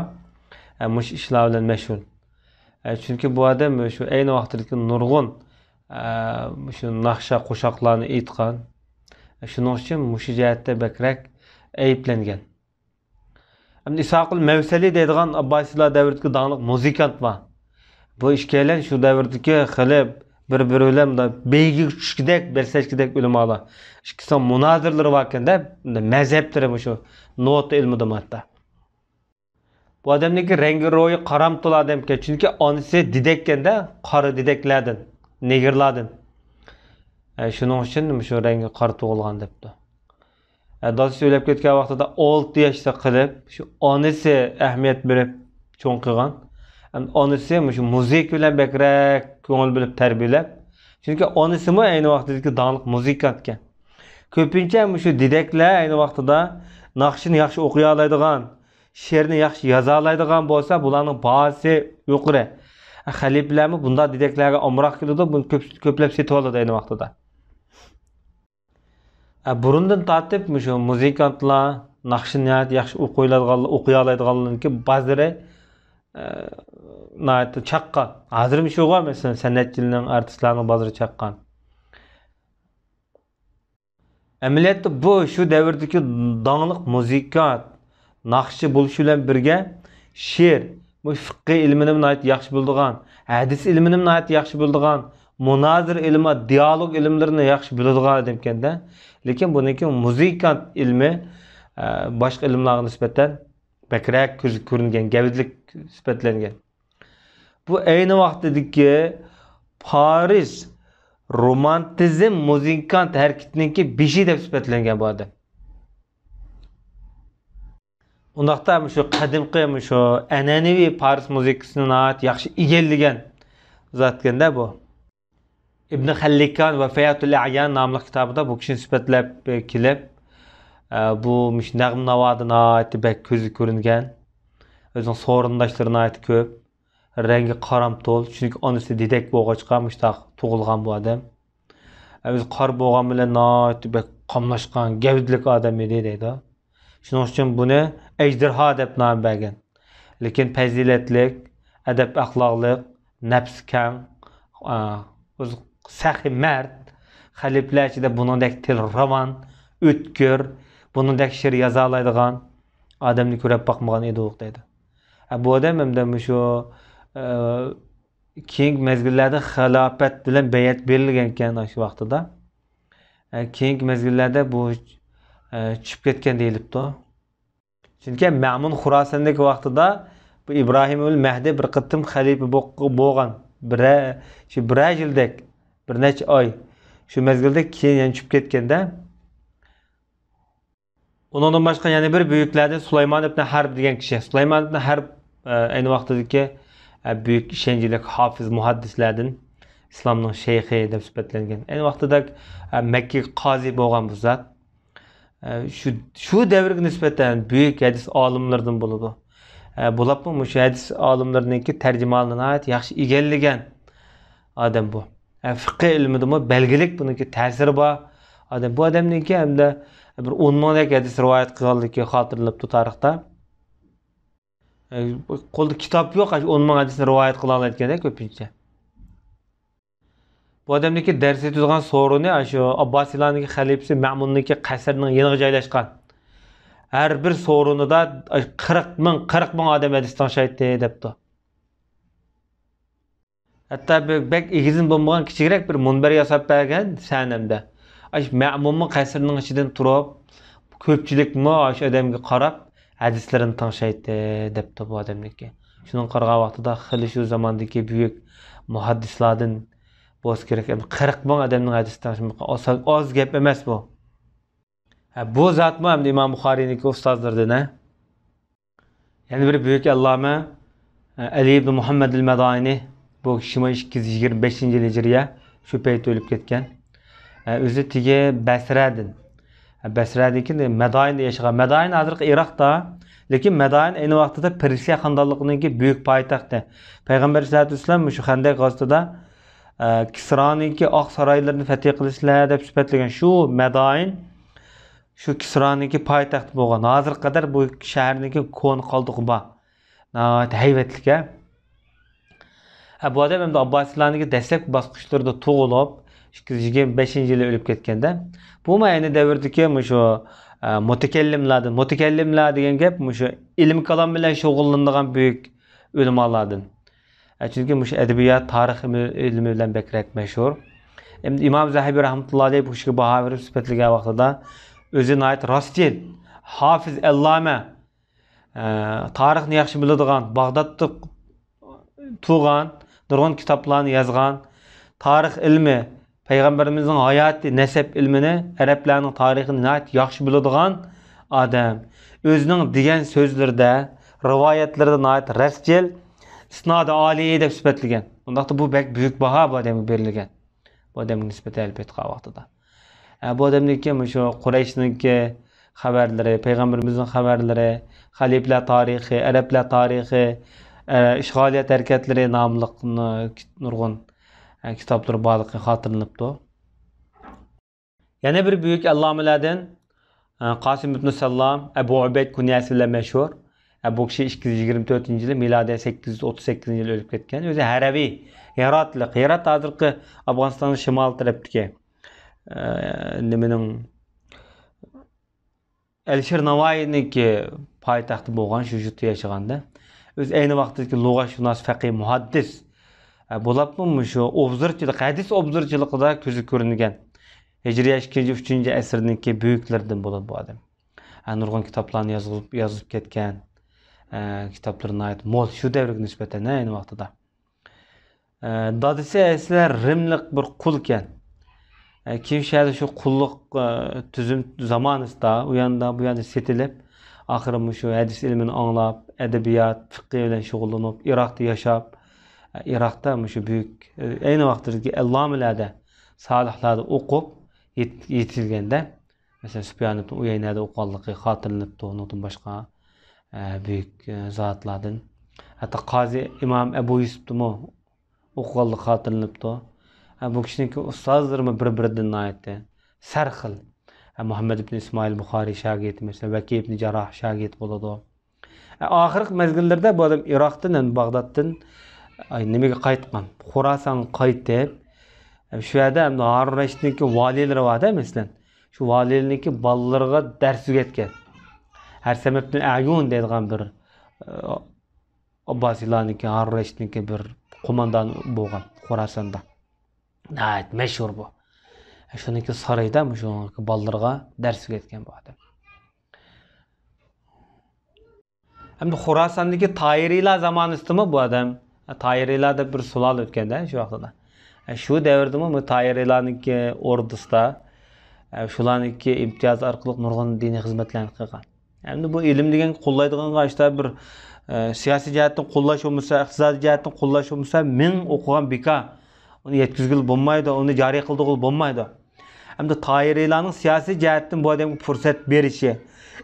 ئە، مۇشۇ ئىشلار بىلەن مەشغۇل. ئە، چۈنكى بۇ ئادەم شۇ ئەينى ۋاقتىدىكى نۇرغۇن، ئە، مۇشۇ ناخشا، قوشاقلارنى ئېيتقان. ئە، شۇنىڭ ئۈچۈن مۇشۇ جەھەتتە بەكرەك ئەيىبلەنگەن. ئەمدى ئىسھاقۇل مەۋسەلى دەيدىغان ئابباسىيلار دەۋرىدىكى داڭلىق مۇزىكانت بار. بۇ ئىككىيلەن شۇ دەۋردىكى خېلى بىر-بىرى بىلەن مۇنداق بەيگىگە چۈشكۈدەك، بەسلەشكۈدەك ئۆلىمالار. ئىككىسىنىڭ مۇنازىرىلىرى باركەن-دە، مەزھەپلىرى مۇشۇ نوتا ئىلمىدا ماتا. بۇ ئادەمنىڭكى رەڭگى روھى قارامتۇل ئادەمكەن، چۈنكى ئانىسى دېدەككەن-دە، قارا دېدەكلەردىن، نېگىرلاردىن. ئە، شۇنىڭ ئۈچۈن مۇشۇ رەڭگى قارا تۇغۇلغان دەپتۇ. ئە، دادىسى ئۆلۈپ كەتكەن ۋاقتىدا ئالتە ياشتا قېلىپ، شۇ ئانىسى ئەھمىيەت بېرىپ چوڭ قىلغان. ئەمدى ئانىسى مۇشۇ مۇزىكا بىلەن بەكرەك كۆڭۈل بۆلۈپ تەربىيەلەپ. چۈنكى ئانىسىمۇ ئەينى ۋاقتىدىكى داڭلىق مۇزىكانتكەن. كۆپىنچە مۇشۇ دېدەكلەر ئەينى ۋاقتىدا ناخشىنى ياخشى ئوقۇيالايدىغان، شېئىرنى ياخشى يازالايدىغان بولسا، بۇلارنىڭ باھاسى يۇقىرى. خەلىپىلەرمۇ بۇنداق دېدەكلەرگە ئامراق كېلىدۇ، بۇنى كۆپ، كۆپلەپ سېتىۋالىدۇ ئەينى ۋاقتىدا. ئە، بۇرۇندىن تارتىپ مۇشۇ مۇزىكانتلار ناخشىنى ناھايىتى ياخشى ئوقۇيالىدىغان، ئوقۇيالايدىغانلىرىنىڭكى بازىرى، ئە، ناھايىتى چاققان. ھازىرمۇ شۇغۇ، مەسىلەن، سەنئەتچىلەرنىڭ، ئارتىسلارنىڭ بازىرى چاققان. ئەمەلىيەتتە بۇ شۇ دەۋردىكى داڭلىق مۇزىكانت، ناخشىچى بولۇشى بىلەن بىرگە شېئىر، بۇ فىقھىي ئىلمىنىمۇ ناھايىتى ياخشى بىلىدىغان، ھەدىس ئىلمىنىمۇ ناھايىتى ياخشى بىلىدىغان، مۇنازىرە ئىلمى، دىئالوگ ئىلىملىرىنى ياخشى بىلىدىغان ئادەمكەن-دە. لېكىن بۇنىڭكى مۇزىكانت ئىلمى، ئە، باشقا ئىلىملارغا نىسبەتەن بەكرەك كۆزگە كۆرۈنگەن، گەۋدىلىك سۈپەتلەنگەن. بۇ ئەينى ۋاقتىدىكى پارس رومانتىزم مۇزىكانت ھەرىكىتىنىڭكى بېشى دەپ سۈپەتلەنگەن بۇ ئادەم. ئۇنداقتا مۇشۇ قەدىمكى، مۇشۇ ئەنئەنىۋى پارس مۇزىكىسىنى ناھايىتى ياخشى ئىگىلىگەن زاتكەن-دە بۇ. ئىبن خەللىكان ۋەفاياتۇل ئەيان ناملىق كىتابىدا بۇ كىشىنى سۈپەتلەپ كېلىپ، ئە، بۇ مۇشۇ نەغمە ناۋادا ناھايىتى بەك كۆزگە كۆرۈنگەن. ئۆزىنىڭ سورۇنداشلىرى ناھايىتى كۆپ. رەڭگى قارامتۇل، چۈنكى ئانىسى دېدەك بولغاچقا مۇشۇنداق تۇغۇلغان بۇ ئادەم. ئە، ئۆزى قارا بولغان بىلەن ناھايىتى بەك قاملاشقان، گەۋدىلىك ئادەم ئىدى دەيدۇ. شۇنىڭ ئۈچۈن بۇنى ئەجدىرھا دەپ نام بەرگەن. لېكىن پەزىلەتلىك، ئەدەپ-ئەخلاقلىق، نەپسى كەڭ، ئا، ئۆزى سەخىي مەرد، خەلىپىلەر ئىچىدە بۇنىڭدەك تىلى راۋان، ئۆتكۈر، بۇنىڭدەك شېئىر يازالايدىغان ئادەمنى كۆرۈپ باقمىغان ئىدۇق دەيدۇ. ئە، بۇ ئادەم ھەمدە مۇشۇ، ئە، كېيىنكى مەزگىللەردە خىلاپەت بىلەن بەيئەت بېرىلگەنكەن ئاشۇ ۋاقتىدا. ئە، كېيىنكى مەزگىللەردە بۇ، ئە، چۈشۈپ كەتكەن دېيىلىپتۇ. چۈنكى مەمۇن خۇراساندىكى ۋاقتىدا بۇ ئىبراھىمۇل مەھدى بىر قېتىم خەلىپە بو-، بولغان. بىرە-، شۇ بىرەر يىلدەك، بىر نەچچە ئاي. شۇ مەزگىلدە كېيىن يەنە چۈشۈپ كەتكەندە. ئۇنىڭدىن باشقا يەنە بىر بۈيۈكلەردىن سۇلايمان ئىبن ھەرب دېگەن كىشى. سۇلايمان ئىبن ھەرب، ئە، ئەينى ۋاقتىدىكى، ئە، بۈيۈك ئىشەنچلىك ھافىز مۇھەددىسلەردىن، ئىسلامنىڭ شەيخى دەپ سۈپەتلەنگەن. ئەينى ۋاقتىدا، ئە، مەككىگە قازى بولغان بۇ زات. ئە، شۇ، شۇ دەۋرگە نىسبەتەن بۈيۈك ھەدىس ئالىملىرىدىن بولىدۇ. ئە، بولۇپمۇ مۇشۇ ھەدىس ئالىملىرىنىڭكى تەرجىمىھالىنى ناھايىتى ياخشى ئىگىلىگەن ئادەم بۇ. ئە، فىقھى ئىلمىدىمۇ بەلگىلىك بۇنىڭكى تەسىرى بار ئادەم. بۇ ئادەمنىڭكى ھەمدە بىر ئون مىڭدەك ھەدىس رىۋايەت قىلغانلىكى خاتىرىلىنىپتۇ تارىختا. ئە، قولدا كىتاب يوق، ئاشۇ ئون مىڭ ھەدىسنى رىۋايەت قىلالايدىكەن-دە كۆپىنچە. بۇ ئادەمنىڭكى دەرس ئۆتىدىغان سورۇنى ئاشۇ ئابباسىيلارنىڭكى خەلىپىسى مەمۇننىڭكى قەسرىنىڭ يېنىغا جايلاشقان. ھەر بىر سورۇنىدا قىرىق مىڭ، قىرىق مىڭ ئادەم ھەدىس تىڭشايتتى دەپتۇ. ھەتتا بەك، بەك ئېگىزمۇ بولمىغان كىچىكرەك بىر مۇنبەر ياساپ بەرگەن سەنەمدە. ئاش مەمۇنمۇ قەسرىنىڭ ئىچىدىن تۇرۇپ، كۆپچىلىكمۇ ئاشۇ ئادەمگە قاراپ، ھەدىسلىرىنى تىڭشايتتى، دەپتۇ بۇ ئادەمنىڭكى. شۇنىڭغا قارىغان ۋاقتىدا خېلى شۇ زاماندىكى بۈيۈك مۇھەددىسلاردىن بولسا كېرەك، ئەمدى قىرىق مىڭ ئادەمنىڭ ھەدىس تىڭشىمىقى ئاز، ئاز گەپ ئەمەس بۇ. ھە، بۇ زاتمۇ ئەمدى ئىمام بۇخارىينىڭكى ئۇستازلىرىدىن، ھە. يەنە بىر بۈيۈك ئەللامە، ئە، ئەلى ئىبن مۇھەممەد ئەل مەدائىنى، بۇ كىشىمۇ ئىككى يۈز يىگىرمە بەشىنچى يىل ھىجرىيە، شۇ پەيتتە ئۆلۈپ كەتكەن. ئە، ئۆزى تېگى بەسرەدىن. ئە، بەسرەدىن كېيىن مەدائىندە ياشىغان. مەدائىن ھازىرقى ئىراقتا، لېكىن مەدائىن ئەينى ۋاقتىدا پېرسىيە خانىدانلىقىنىڭكى بۈيۈك پايتەختى. پەيغەمبەر ئەلەيھىسسالاتۇ ۋەسسالام شۇ خەندەق غازىتىدا، ئە، كىسرانىڭكى ئاق سارايلىرىنى فەتھى قىلىسىلەر دەپ سۈپەتلىگەن شۇ مەدائىن، شۇ كىسرانىڭكى پايتەختى بولغان. ھازىرغا قەدەر بۇ شەھەرنىڭكى كونا قالدۇقى بار. ناھايىتى ھەيۋەتلىك، ھە. ھە، بۇ ئادەم ئەمدى ئابباسىيلارنىڭكى دەسلەپكى باسقۇچلىرىدا تۇغۇلۇپ، ئىككى يۈز يىگىرمە بەشىنچى يىلى ئۆلۈپ كەتكەندە، بۇمۇ ئەينى دەۋردىكى مۇشۇ، ئە، مۇتەكەللىملاردىن، مۇتەكەللىملار دېگەن گەپ مۇشۇ ئىلىم كالام بىلەن شۇغۇللىنىدىغان بۈيۈك ئۆلىمالاردىن. ئە، چۈنكى مۇشۇ ئەدەبىيات، تارىخ ئىلمى، ئىلمى بىلەن بەكرەك مەشھۇر. ئەمدى ئىمام زەھەبى رەھمەتۇللا ئەلەيھ بۇ كىشىگە باھا بېرىپ سۈپەتلىگەن ۋاقتىدا ئۆزى ناھايىتى راستچىل، ھافىز، ئەللامە، ئە، تارىخنى ياخشى بىلىدىغان، باغدادتا تۇغان، نۇرغۇن كىتابلارنى يازغان، تارىخ ئىلمى، پەيغەمبىرىمىزنىڭ ھاياتى، نەسەب ئىلمىنى، ئەرەبلەرنىڭ تارىخىنى ناھايىتى ياخشى بىلىدىغان ئادەم. ئۆزىنىڭ دېگەن سۆزلىرىدە، رىۋايەتلىرىدە ناھايىتى راستچىل، ئىسنادى ئالىي دەپ سۈپەتلىگەن. ئۇنداقتا بۇ بەك بۈيۈك باھا بۇ ئادەمگە بېرىلگەن. بۇ ئادەمگە نىسبەتەن ئەلپەتتە قالغان ۋاقتىدا. ئە، بۇ ئادەمنىڭكى مۇشۇ قۇرەيشنىڭكى خەۋەرلىرى، پەيغەمبىرىمىزنىڭ خەۋەرلىرى، خەلىپىلەر تارىخى، ئەرەبلەر تارىخى، ئە، ئىشغالىيەت ھەرىكەتلىرى ناملىق نۇرغۇن، ئە، كىتابلىرى بارلىقى خاتىرىلىنىپتۇ. يەنە بىر بۈيۈك ئەللامىلەردىن، ئە، قاسىم ئىبنى ساللام، ئەبۇ ئۇبەيد كۇنيەسى بىلەن مەشھۇر. ئە، بۇ كىشى ئىككى يۈز يىگىرمە تۆتىنچى يىلى، مىلادىي سەككىز يۈز ئوتتۇز سەككىزىنچى يىلى ئۆلۈپ كەتكەن. ئۆزى ھەرەۋى، ھىراتلىق. ھىرات ھازىرقى ئافغانىستاننىڭ شىمال تەرەپتىكى، ئە، نېمىنىڭ، ئەلىشىر ناۋايىنىڭكى پايتەختى بولغان شۇ يۇرتتا ياشىغاندا، ئۆزى ئەينى ۋاقتىدىكى لۇغەتشۇناس، فەقىھ، مۇھەددىس، ئە، بولۇپمۇ مۇشۇ ئوبزورچىلىق، ھەدىس ئوبزورچىلىقىدا كۆزگە كۆرۈنگەن ھىجرىيە ئىككىنچى، ئۈچىنچى ئەسىرنىڭكى بۈيۈكلىرىدىن بولىدۇ بۇ ئادەم. ئە، نۇرغۇن كىتابلارنى يازغۇزۇپ، يازىپ كەتكەن. ئە، كىتابلىرى ناھايىتى مول شۇ دەۋرگە نىسبەتەن ئەينى ۋاقتىدا. ئە، دادىسى ئەسلى رىملىق بىر قۇل ئىكەن. ئە، كېيىن شۇ يەردە شۇ قۇللۇق، ئە، تۈزۈم زامانىسىدا ئۇ ياندا، بۇ ياندا سېتىلىپ، ئاخىرى مۇشۇ ھەدىس ئىلمىنى ئاڭلاپ، ئەدەبىيات، فىقھى بىلەن شۇغۇللىنىپ، ئىراقتا ياشاپ، ئە، ئىراقتا مۇشۇ بۈيۈك، ئە، ئەينى ۋاقتىدىكى ئەللامىلەردە، سالىھلاردا ئوقۇپ يېت-، يېتىلگەندە، مەسىلەن، سۇپيان ئىبن ئۇيەينەدە ئوقۇغانلىقى خاتىرىلىنىپتۇ، ئۇنىڭدىن باشقا، ئە، بۈيۈك، ئە، زاتلاردىن. ھەتتا قازى ئىمام ئەبۇ يۈسۈپتىمۇ ئوقۇغانلىقى خاتىرىلىنىپتۇ. ئە، بۇ كىشىنىڭكى ئۇستازلىرىمۇ بىر-بىرىدىن ناھايىتى سەرخىل. ئە، مۇھەممەد ئىبن ئىسمائىل بۇخارىي شاگىرتى، مەسىلەن، ۋەكىي ئىبن جەرراھ شاگىرتى بولىدۇ. ئە، ئاخىرقى مەزگىللەردە بۇ ئادەم ئىراقتىن، يەنى باغدادتىن، ئاي، نېمىگە قايتقان؟ خوراسانغا قايتىپ، ئە، شۇ يەردە ئەمدى ھارۇن رەشىدنىڭكى ۋالىيلىرى بار-دە، مەسىلەن. شۇ ۋالىيلىرىنىڭكى بالىلىرىغا دەرس ئۆگەتكەن. ھەرسەم ئىبن ئەيۇن دەيدىغان بىر، ئە، ئابباسىيلارنىڭكى، ھارۇن رەشىدنىڭكى بىر قوماندانى بولغان خوراساندا. ناھايىتى مەشھۇر بۇ. شۇنىڭكى سارىيىدا مۇشۇ بالىلىرىغا دەرس ئۆگەتكەن بۇ ئادەم. ھەمدە خوراساندىكى تايرىيلار زامانىسىدىمۇ بۇ ئادەم، تايرىيلار دەپ بىر سۇلالە ئۆتكەندە شۇ ۋاقتىدا. شۇ دەۋردىمۇ بۇ تايرىيلارنىڭكى ئوردىسىدا، شۇلارنىڭكى ئىمتىيازى ئارقىلىق نۇرغۇن دىنىي خىزمەتلەرنى قىلغان. ئەمدى بۇ ئىلىم دېگەن قوللايدىغانغا ئاشتا بىر، ئە، سىياسىي جەھەتتىن قوللاش بولمىسا، ئىقتىسادىي جەھەتتىن قوللاش بولمىسا، مىڭ ئوقۇغان بىكار. ئۇنى يەتكۈزگىلى بولمايدۇ، ئۇنى جارى قىلدۇرغىلى بولمايدۇ. ئەمدى تايرىيلارنىڭ سىياسىي جەھەتتىن بۇ ئادەمگە پۇرسەت بېرىشى،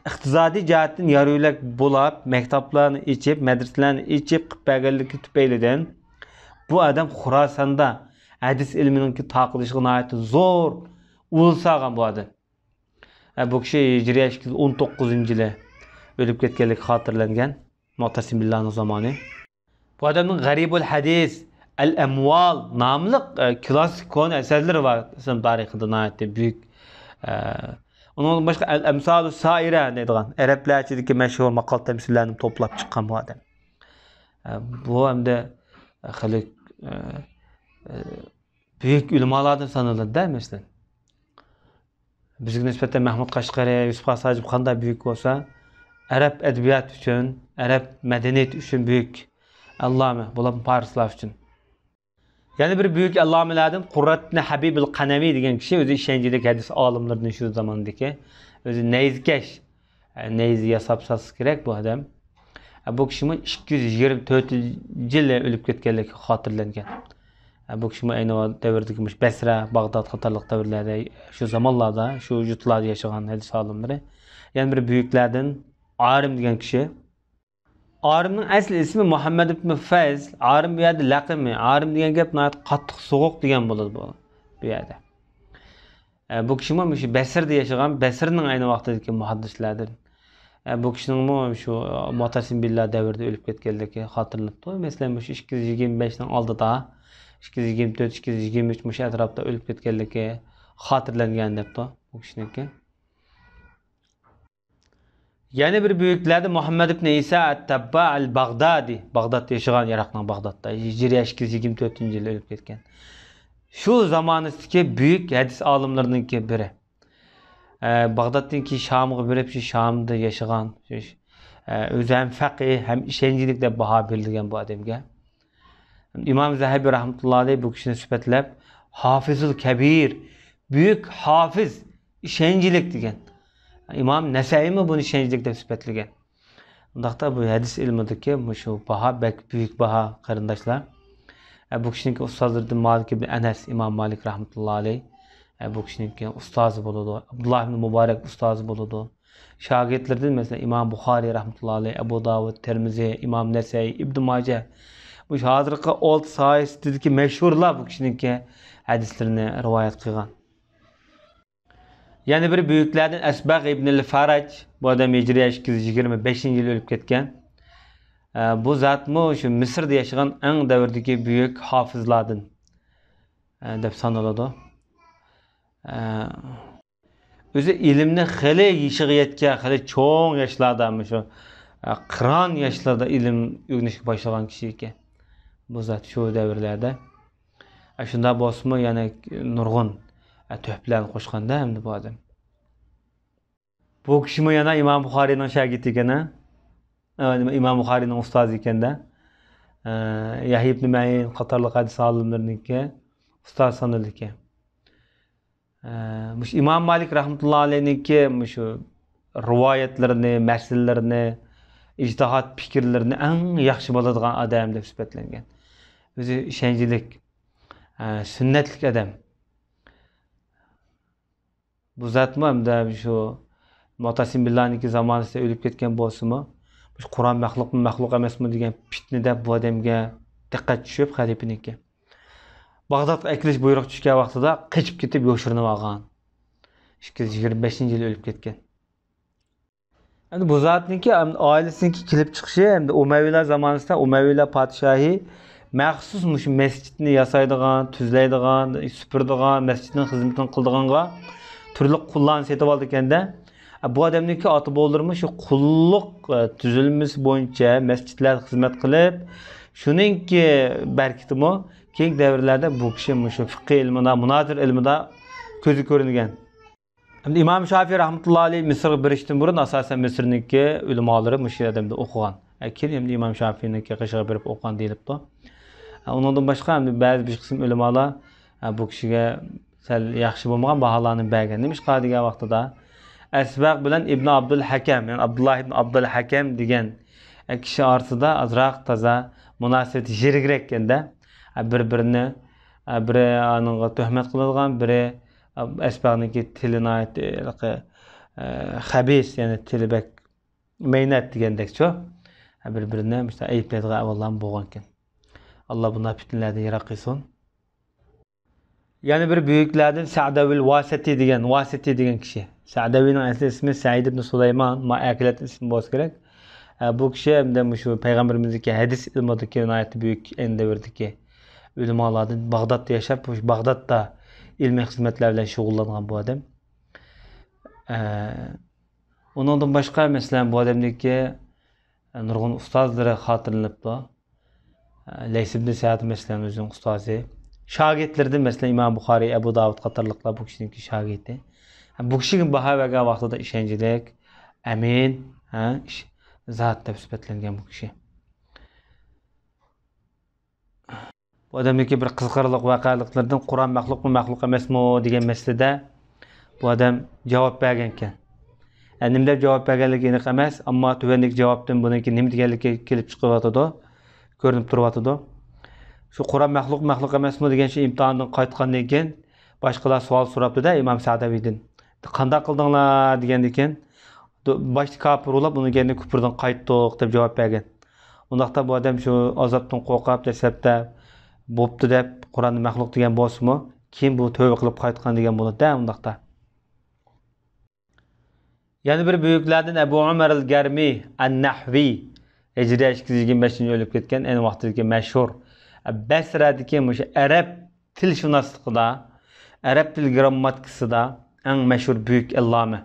ئىقتىسادىي جەھەتتىن يار يۆلەك بولاپ، مەكتەپلەرنى ئېچىپ، مەدرىسىلەرنى ئېچىپ قىلىپ بەرگەنلىكى تۈپەيلىدىن، بۇ ئادەم خوراساندا ھەدىس ئىلمىنىڭكى تارقىلىشىغا ناھايىتى زور ئۇل سالغان بۇ ئادەم. ھە، بۇ كىشى ھىجرىيە ئىككى يۈز ئون توققۇزىنچى يىلى ئۆلۈپ كەتكەنلىكى خاتىرىلەنگەن. مۇئتەسىم بىللانىڭ زامانى. بۇ ئادەمنىڭ غەرىبۇل ھەدىس، ئەل ئەمۋال ناملىق، ئە، كلاسسىك كونا ئەسەرلىرى بار. ئىسلام تارىخىدا ناھايىتى بۈيۈك. ئە، ئۇنىڭدىن باشقا ئەل ئەمسالۇ سائىرە دەيدىغان ئەرەبلەر ئىچىدىكى مەشھۇر ماقال تەمسىللەرنى توپلاپ چىققان بۇ ئادەم. ئە، بۇ ھەمدە خېلى، ئە، بۈيۈك ئۆلىمالاردىن سانىلىدۇ-دە، مەسىلەن. بىزگە نىسبەتەن مەھمۇد قەشقەرى، يۈسۈپ خاس ھاجىپ قانداق بۈيۈك بولسا، ئەرەب ئەدەبىيات ئۈچۈن، ئەرەب مەدەنىيىتى ئۈچۈن بۈيۈك ئەللامە، بولۇپمۇ پارسلار ئۈچۈن. يەنە بىر بۈيۈك ئەللامىلەردىن قۇررەتنى ھەبىبىل قەنەۋى دېگەن كىشى ئۆزى ئىشەنچلىك ھەدىس ئالىملىرىدىن شۇ زاماندىكى، ئۆزى نەيزىكەش، نەيزە ياساپ ساتسا كېرەك بۇ ئادەم. بۇ كىشىمۇ ئىككى يۈز يىگىرمە تۆتىنچى يىلى ئۆلۈپ كەتكەنلىكى خاتىرىلەنگەن. بۇ كىشىمۇ ئەينى دەۋردىكى مۇشۇ بەسرە، باغداد قاتارلىق دەۋرلەردە، شۇ زامانلاردا، شۇ يۇرتلاردا ياشىغان ھەدىس ئالىملىرى. يەنە بىر بۈيۈكلەردىن ئارىم دېگەن كىشى. ئارىمنىڭ ئەسلى ئىسمى مۇھەممەد ئىبن فەيز. ئارىم بۇ يەردە لەقىمى. ئارىم دېگەن گەپ ناھايىتى قاتتىق سوغۇق دېگەن بولىدۇ بۇ، بۇ يەردە. ئە، بۇ كىشىمۇ مۇشۇ بەسرىدە ياشىغان، بەسرىنىڭ ئەينى ۋاقتىدىكى مۇھەددىسلەردىن. ئە، بۇ كىشىنىڭمۇ شۇ مۇئتەسىم بىللا دەۋرىدە ئۆلۈپ كەتكەنلىكى خاتىرىلىنىپتۇ. مەسىلەن، مۇشۇ ئىككى يۈز يىگىرمە بەشنىڭ ئالدىدا، ئىككى يۈز يىگىرمە تۆت، ئىككى يۈز يىگىرمە ئۈچ مۇشۇ ئەتراپتا ئۆلۈپ كەتكەنلىكى خاتىرىلەنگەن دەپتۇ بۇ كىشىنىڭكى. يەنە بىر بۈيۈكلەردىن مۇھەممەد ئىبن ئىسا ئەت-تەببا ئەل-باغدادى. باغدادتا ياشىغان، ئىراقنىڭ باغدادتا. ھىجرىيە ئىككى يۈز يىگىرمە تۆتىنچى يىلى ئۆلۈپ كەتكەن. شۇ زامانىسىدىكى بۈيۈك ھەدىس ئالىملىرىنىڭكى بىرى. ئە، باغدادتىن كېيىن شامغا بېرىپ، شۇ شامدا ياشىغان. شۇ، ئە، ئۆزى ھەم فەقىھ، ھەم ئىشەنچلىك دەپ باھا بېرىلگەن بۇ ئادەمگە. ئىمام زەھەبى رەھمەتۇللا ئەلەيھ بۇ كىشىنى سۈپەتلەپ، ھافىزۇل كەبىر، بۈيۈك ھافىز، ئىشەنچلىك دېگەن. ئىمام نەسەئىيمۇ بۇنى ئىشەنچلىك دەپ سۈپەتلىگەن. ئۇنداقتا بۇ ھەدىس ئىلمىدىكى مۇشۇ باھا بەك بۈيۈك باھا، قېرىنداشلار. ئە، بۇ كىشىنىڭكى ئۇستازلىرىدىن مالىك ئىبن ئەنەس، ئىمام مالىك رەھمەتۇللا ئەلەيھ. ئە، بۇ كىشىنىڭكى ئۇستازى بولىدۇ. ئابدۇللا ئىبن مۇبارەك ئۇستازى بولىدۇ. شاگىرتلىرىدىن مەسىلەن، ئىمام بۇخارىي رەھمەتۇللا ئەلەيھ، ئەبۇ داۋۇد، تىرمىزى، ئىمام نەسەئىي، ئىبن ماجە. مۇشۇ ھازىرقى ئالتە ساھەسىدىكى مەشھۇرلار بۇ كىشىنىڭكى ھەدىسلىرىنى رىۋايەت قىلغان. يەنە بىر بۈيۈكلەردىن ئەسبەغ ئىبنىل فەرەج، بۇ ئادەم ھىجرىيە ئىككى يۈز يىگىرمە بەشىنچى يىلى ئۆلۈپ كەتكەن. ئە، بۇ زاتمۇ شۇ مىسىردا ياشىغان ئەڭ دەۋردىكى بۈيۈك ھافىزلاردىن، ئە، دەپ سانىلىدۇ. ئە، ئۆزى ئىلىمنى خېلى يېشىغا يەتكەن، خېلى چوڭ ياشلاردا، مۇشۇ، ئە، قىران ياشلاردا ئىلىم ئۆگىنىشكە باشلىغان كىشى ئىكەن. بۇ زات شۇ دەۋرلەردە. ئە، شۇنداق بولسىمۇ، يەنە نۇرغۇن، ئە، تۆھپىلەرنى قوشقاندا ئەمدى بۇ ئادەم. بۇ كىشىمۇ يەنە ئىمام بۇخارىينىڭ شاگىرتى ئىكەن، ھە؟ ئە، ئىمام بۇخارىينىڭ ئۇستازى ئىكەن-دە. ئە، يەھيا ئىبنى مەئىن قاتارلىق ھەدىس ئالىملىرىنىڭكى ئۇستازى سانىلىدىكەن. ئە، مۇشۇ ئىمام مالىك رەھمەتۇللا ئەلەيھنىڭكى مۇشۇ رىۋايەتلىرىنى، مەسىلىلىرىنى، ئىجتىھاد پىكىرلىرىنى ئەڭ ياخشى بىلىدىغان ئادەم دەپ سۈپەتلەنگەن. ئۆزى ئىشەنچلىك، ئە، سۈننەتلىك ئادەم. بۇ زاتمۇ ئەمدى شۇ مۇئتەسىم بىللانىڭكى زامانىسىدا ئۆلۈپ كەتكەن بولسىمۇ، مۇشۇ قۇرئان مەخلۇقمۇ، مەخلۇق ئەمەسمۇ دېگەن پىتنىدە بۇ ئادەمگە دىققەت چۈشۈپ، خەلىپىنىڭكى باغدادقا ئەكېلىش بۇيرۇق چۈشكەن ۋاقتىدا قېچىپ كېتىپ يوشۇرۇنۇپ ئالغان. ئىككى يۈز يىگىرمە بەشىنچى يىلى ئۆلۈپ كەتكەن. ئەمدى بۇ زاتنىڭكى، ئائىلىسىنىڭكى كېلىپ چىقىشى، ئەمدى ئۇمەۋىيلار زامانىسىدا ئۇمەۋىيلار پادىشاھى مەخسۇس مۇشۇ مەسچىتنى ياسايدىغان، تۈزلەيدىغان، سۈپۈرىدىغان، مەسچىتنىڭ خىزمىتىنى قىلىدىغانغا تۈرلۈك قۇللارنى سېتىۋالىدىكەن-دە. بۇ ئادەمنىڭكى ئاتا-بوۋىلىرىمۇ شۇ قۇللۇق، ئە، تۈزۈلمىسى بويىچە مەسچىتلەردە خىزمەت قىلىپ، شۇنىڭكى بەرىكىتىمۇ كېيىنكى دەۋرلەردە بۇ كىشى مۇشۇ فىقھى ئىلمىدا، مۇنازىرە ئىلمىدا كۆزگە كۆرۈنگەن. ئەمدى ئىمام شافىي رەھمەتۇللا ئەلەيھ مىسىرغا بېرىشتىن بۇرۇن، ئاساسەن، مىسىرنىڭكى ئۆلىمالىرى مۇشۇ ئادەمدە ئوقۇغان. ئە، كېيىن ئەمدى ئىمام شافىينىڭكى قېشىغا بېرىپ ئوقۇغان دېيىلىپتۇ. ئە، ئۇنىڭدىن باشقا، ئەمدى بەزى بىر قىسىم ئۆلىمالار، ئە، بۇ كىشىگە سەل ياخشى بولمىغان باھالارنى بەرگەن. نېمىشقا دېگەن ۋاقتىدا، ئەسۋەق بىلەن ئىبن ئابدۇل ھەكەم، يەنى ئابدۇللا ئىبن ئابدۇل ھەكەم دېگەن، ئە، كىشى ئارىسىدا ئازراق تازا مۇناسىۋىتى يىرىكرەككەندە، ئە، بىر-بىرىنى، ئە، بىرى ئانىڭغا تۆھمەت قىلىدىغان، بىرى، ئە، ئەسۋەقنىڭكى تىلى ناھايىتى، ھېلىقى، ئە، خەبىس، يەنى تىلى بەك مەينەت دېگەندەكچۇ. ئە، بىر-بىرىنى مۇشۇنداق ئەيىبلەيدىغان ئەھۋاللارمۇ بولغانىكەن. ئاللا بۇنداق پىتنىلەردىن يىراق قىلسۇن. يەنە بىر بۈيۈكلەردىن سەدەۋىل ۋاسىتى دېگەن، ۋاسىتى دېگەن كىشى. سەدەۋىنىڭ ئەسلى ئىسمى سەئىد ئىبن سۇلايمان، ما ئەكىلەت ئىسمى بولسا كېرەك. ئە، بۇ كىشى ھەمدە مۇشۇ پەيغەمبىرىمىزدىكى ھەدىس ئىلمىدىكى ناھايىتى بۈيۈك ئەينى دەۋردىكى ئۆلىمالاردىن، باغدادتا ياشاپ، مۇشۇ باغدادتا ئىلمىي خىزمەتلەر بىلەن شۇغۇللانغان بۇ ئادەم. ئە، ئۇنىڭدىن باشقا، مەسىلەن، بۇ ئادەمدىكى نۇرغۇن ئۇستازلىرى خاتىرىلىنىپتۇ. لەيس ئىبن سەئد، مەسىلەن، ئۆزىنىڭ ئۇستازى. شاگىرتلىرىدىن، مەسىلەن، ئىمام بۇخارىي، ئەبۇ داۋۇد قاتارلىقلار بۇ كىشىنىڭكى شاگىرتى. بۇ كىشىگە باھا بەرگەن ۋاقتىدا ئىشەنچلىك، ئەمىن، ھە، ئىش-، زات دەپ سۈپەتلەنگەن بۇ كىشى. بۇ ئادەمنىڭكى بىر قىزىقارلىق ۋەقەلىكلىرىدىن، قۇرئان مەخلۇقمۇ، مەخلۇق ئەمەسمۇ دېگەن مەسىلىدە بۇ ئادەم جاۋاب بەرگەنكەن. ئە، نېمە دەپ جاۋاب بەرگەنلىكى ئېنىق ئەمەس، ئەمما تۆۋەندىكى جاۋابتىن بۇنىڭكى نېمە دېگەنلىكى كېلىپ چىقىۋاتىدۇ، كۆرۈنۈپ تۇرۇۋاتىدۇ. شۇ قۇرئان مەخلۇق، مەخلۇق ئەمەسمۇ دېگەن شۇ ئىمتىھاندىن قايتقاندىن كېيىن باشقىلار سوئال سوراپتۇ-دە ئىمام سەئدەۋىدىن. قانداق قىلدىڭلار دېگەندىن كېيىن، باشتا كاپىر بولاپ، ئۇنىڭ كەينىدىن كۇپۇردىن قايتتۇق دەپ جاۋاب بەرگەن. ئۇنداقتا بۇ ئادەم شۇ ئازابتىن قورقۇپ، دەسلەپتە بوپتۇ دەپ، قۇرئاننى مەخلۇق دېگەن بولسىمۇ، كېيىن بۇ تەۋبە قىلىپ قايتقان دېگەن بولىدۇ-دە، ئۇنداقتا. يەنە بىر بۈيۈكلەردىن ئەبۇ ئۆمەر ئەل گەرمى ئەن نەھۋى، ھىجرىيە ئىككى يۈز يىگىرمە بەشىنچى يىل ئۆلۈپ كەتكەن، ئەينى ۋاقتىدىكى مەشھۇر بەسرەدىكى مۇشۇ ئەرەب تىلشۇناسلىقىدا، ئەرەب تىل گىرامماتىكىسىدا ئەڭ مەشھۇر بۈيۈك ئەللامە.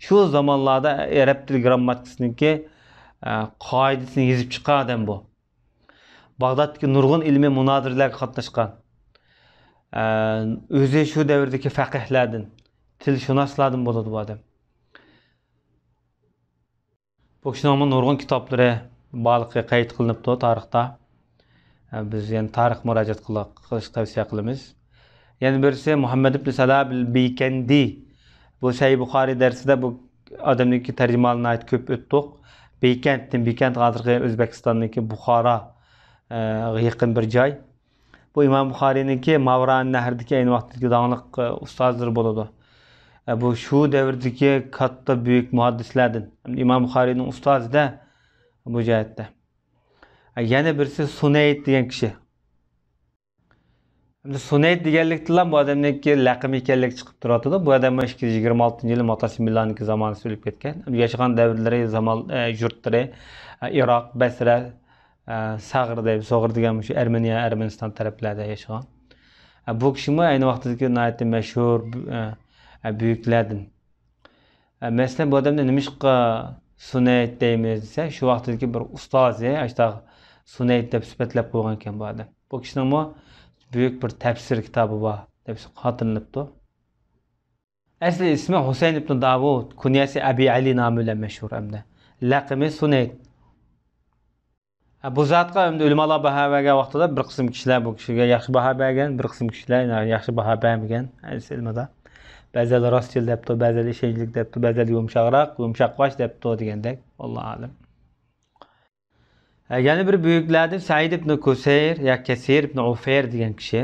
شۇ زامانلاردا ئەرەب تىل گىرامماتىكىسىنىڭكى، ئە، قائىدىسىنى يېزىپ چىققان ئادەم بۇ. باغدادتىكى نۇرغۇن ئىلمىي مۇنازىرىلەرگە قاتناشقان. ئە، ئۆزى شۇ دەۋردىكى فەقىھلەردىن، تىلشۇناسلاردىن بولىدۇ بۇ ئادەم. بۇ كىشىنىڭمۇ نۇرغۇن كىتابلىرى بارلىقى قەيت قىلىنىپتۇ تارىختا. ئە، بىز يەنە تارىخ مۇراجىئەت قىلىق-، قىلىشقا تەۋسىيە قىلىمىز. يەنە بىرسى مۇھەممەد ئىبن سەلام ئەل بىكەندى. بۇ سەھىھ بۇخارىي دەرسىدە بۇ ئادەمنىڭكى تەرجىمىھالىنى ناھايىتى كۆپ ئۆتتۇق. بىكەنتتىن، بىكەنت ھازىرقى ئۆزبېكىستاندىكى بۇخارا، ئە، يېقىن بىر جاي. بۇ ئىمام بۇخارىينىڭكى ماۋران نەھردىكى ئەينى ۋاقىتتىكى داڭلىق، ئە، ئۇستازلىرى بولىدۇ. ئە، بۇ شۇ دەۋردىكى كاتتا بۈيۈك مۇھەددىسلەردىن. ئىمام بۇخارىينىڭ ئۇستازى-دە بۇ جەھەتتە. ئە، يەنە بىرسى سۇنەيت دېگەن كىشى. ئەمدى سۇنەيت دېگەنلىكتىنلا بۇ ئادەمنىڭكى لەقىمى ئىكەنلىكى چىقىپ تۇرۇۋاتىدۇ. بۇ ئادەم ئىككى يۈز يىگىرمە ئالتىنچى يىلى مۇئتەسىملارنىڭكى زامانىسىدا ئۆلۈپ كەتكەن. ياشىغان دەۋرلىرى زامان، ئە، يۇرتلىرى، ئە، ئىراق، بەسرە، ئە، سەغر دەيمىز، سوغۇر دېگەن مۇشۇ ئەرمېنىيە، ئەرمىنىستان تەرەپلەردە ياشىغان. ئە، بۇ كىشىمۇ ئەينى ۋاقتىدىكى ناھايىتى مەشھۇر، ئە، ئە، بۈيۈكلەردىن. ئە، مەسىلەن، بۇ ئادەمنى نېمىشقا سۇنەيت دەيمىز دېسە، شۇ ۋاقتىدىكى بىر ئۇستازى ئاشۇنداق سۇنەيت دەپ سۈپەتلەپ قويغان ئىكەن بۇ ئادەم. بۇ كىشىنىڭمۇ بۈيۈك بىر تەپسىر كىتابى بار دەپ خاتىرىلىنىپتۇ. ئەسلى ئىسمى ھۈسەيىن ئىبن داۋۇد، كۇنيەسى ئەبى ئەلى نامى بىلەن مەشھۇر ئەمدى. لەقىمى سۇنەيت. ھە، بۇ زاتقا ئەمدى ئۆلىمالار باھا بەرگەن ۋاقتىدا بىر قىسىم كىشىلەر بۇ كىشىگە ياخشى باھا بەرگەن، بىر قىسىم كىشىلەر ياخشى باھا بەرمىگەن ھەدىس ئىلمىدا. بەزىلەر راستچىل دەپتۇ، بەزىلەر ئىشەنچلىك دەپتۇ، بەزىلەر يۇمشاقراق، يۇمشاق باش دەپتۇ دېگەندەك. ۋاللاھۇ ئەلەم. ھە، يەنە بىر بۈيۈكلەردىن سەئىد ئىبن كۇسەير يا كەسىر ئىبن ئۇفەير دېگەن كىشى.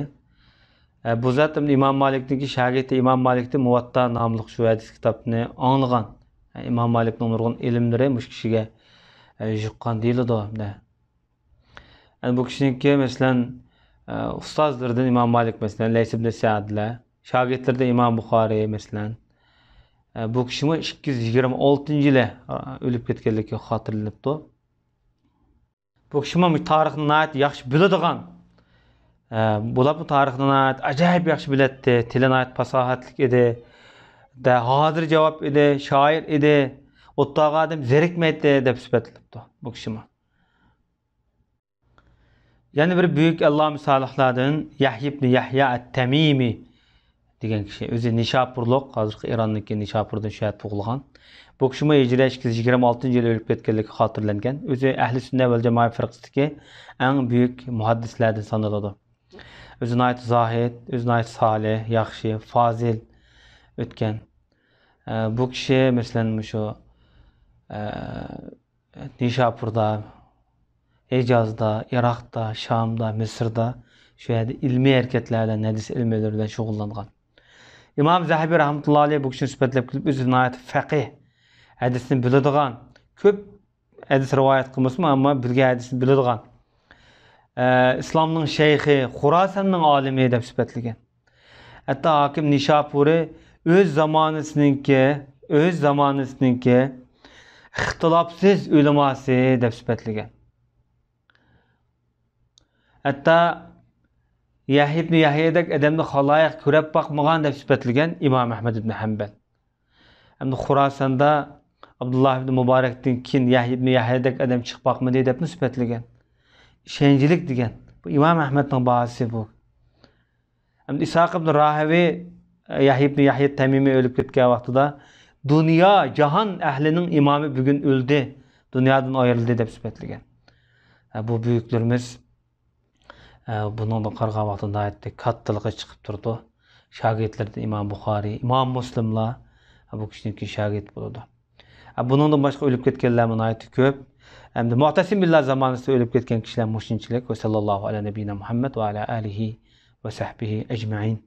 ئە، بۇ زات ئىمام مالىكنىڭكى شاگىرتى، ئىمام مالىكتىن مۇۋەتتا ناملىق شۇ ھەدىس كىتابنى ئاڭلىغان. ئە، ئىمام مالىكنىڭ نۇرغۇن ئىلىملىرى مۇشۇ كىشىگە، ئە، يۇققان دېيىلىدۇ. ئەمدى بۇ كىشىنىڭكى، مەسىلەن، ئە، ئۇستازلىرىدىن ئىمام مالىك، مەسىلەن، لەيس ئىبن سەئدلەر، شاگىرتلىرىدىن ئىمام بۇخارىي، مەسىلەن. ئە، بۇ كىشىمۇ ئىككى يۈز يىگىرمە ئالتىنچى يىلى، ئە، ئۆلۈپ كەتكەنلىكى خاتىرىلىنىپتۇ. بۇ كىشىمۇ تارىخنى ناھايىتى ياخشى بىلىدىغان، ئە، بولۇپمۇ تارىخنى ناھايىتى ئاجايىپ ياخشى بىلەتتى، تىلى ناھايىتى پاساھەتلىك ئىدى، دە، ھازىر جاۋاب ئىدى، شائىر ئىدى، ئوتتاغا ئادەم زېرىكمەيتتى دەپ سۈپەتلەپتۇ بۇ كىشىمۇ. يەنە بىر بۈيۈك ئەللامە سالىھلاردىن يەھيا ئىبن يەھيا ئەت-تەمىمى دېگەن كىشى. ئۆزى نىشاپۇرلۇق، ھازىرقى ئىراننىڭكى نىشاپۇردىن شۇ يەردە تۇغۇلغان. بۇ كىشىمۇ ھىجرىيە ئىككى يۈز يىگىرمە ئالتىنچى يىلى ئۆلۈپ كەتكەنلىكى خاتىرىلەنگەن. ئۆزى ئەھلى سۈننە ۋەل جامائە فىرقىسىدىكى ئەڭ بۈيۈك مۇھەددىسلەردىن سانىلىدۇ. ئۆزى ناھايىتى زاھىد، ئۆزى ناھايىتى سالىھ، ياخشى، فازىل ئۆتكەن. ئە، بۇ كىشى، مەسىلەن، مۇشۇ، ئە، نىشاپۇردا، ھىجازدا، ئىراقتا، شامدا، مىسىردا شۇ يەردە ئىلمىي ھەرىكەتلەر بىلەن، ھەدىس ئىلمىلىرى بىلەن شۇغۇللانغان. ئىمام زەھەبى رەھمەتۇللا ئەلەيھ بۇ كىشىنى سۈپەتلەپ كېلىپ، ئۆزى ناھايىتى فەقىھ، ھەدىسنى بىلىدىغان، كۆپ ھەدىس رىۋايەت قىلمىسىمۇ، ئەمما بىلگەن ھەدىسنى بىلىدىغان، ئە، ئىسلامنىڭ شەيخى، خۇراساننىڭ ئالىمى دەپ سۈپەتلىگەن. ھەتتا ھاكىم نىشاپۇرى ئۆز زامانىسىنىڭكى، ئۆز زامانىسىنىڭكى ئىختىلاپسىز ئۆلىماسى دەپ سۈپەتلىگەن. ھەتتا يەھيا ئىبن يەھيادەك ئادەمنى خالايىق كۆرۈپ باقمىغان دەپ سۈپەتلىگەن ئىمام ئەھمەد ئىبن ھەمبەل. ئەمدى خۇراساندا ئابدۇللا ئىبن مۇبارەكتىن كېيىن يەھيا ئىبن يەھيادەك ئادەم چىقىپ باقمىدى دەپمۇ سۈپەتلىگەن. ئىشەنچلىك دېگەن. بۇ ئىمام ئەھمەدنىڭ باھاسى بۇ. ئەمدى ئىسھاق ئىبن راھىۋى، يەھيا ئىبن يەھيا تەمىمىي ئۆلۈپ كەتكەن ۋاقتىدا، دۇنيا، جاھان ئەھلىنىڭ ئىمامى بۈگۈن ئۆلدى، دۇنيادىن ئايرىلدى دەپ سۈپەتلىگەن. ھە، بۇ بۈيۈكلىرىمىز، ھە، بۇنىڭدىن قارىغان ۋاقتىدا ناھايىتى كاتتىلىقى چىقىپ تۇرىدۇ. شاگىرتلىرىدىن ئىمام بۇخارىي، ئىمام مۇسلىملار، ھە، بۇ كىشىنىڭكى شاگىرتى بولىدۇ. ھە، بۇنىڭدىن باشقا ئۆلۈپ كەتكەنلەرمۇ ناھايىتى كۆپ. ئەمدى مۇئتەسىم بىللا زامانىسىدا ئۆلۈپ كەتكەن كىشىلەر مۇشۇنچىلىك. ۋە ساللاللاھۇ ئەلا نەبىينا مۇھەممەد ۋە ئەلا ئالىھى ۋە سەھبىھى ئەجمەئىن.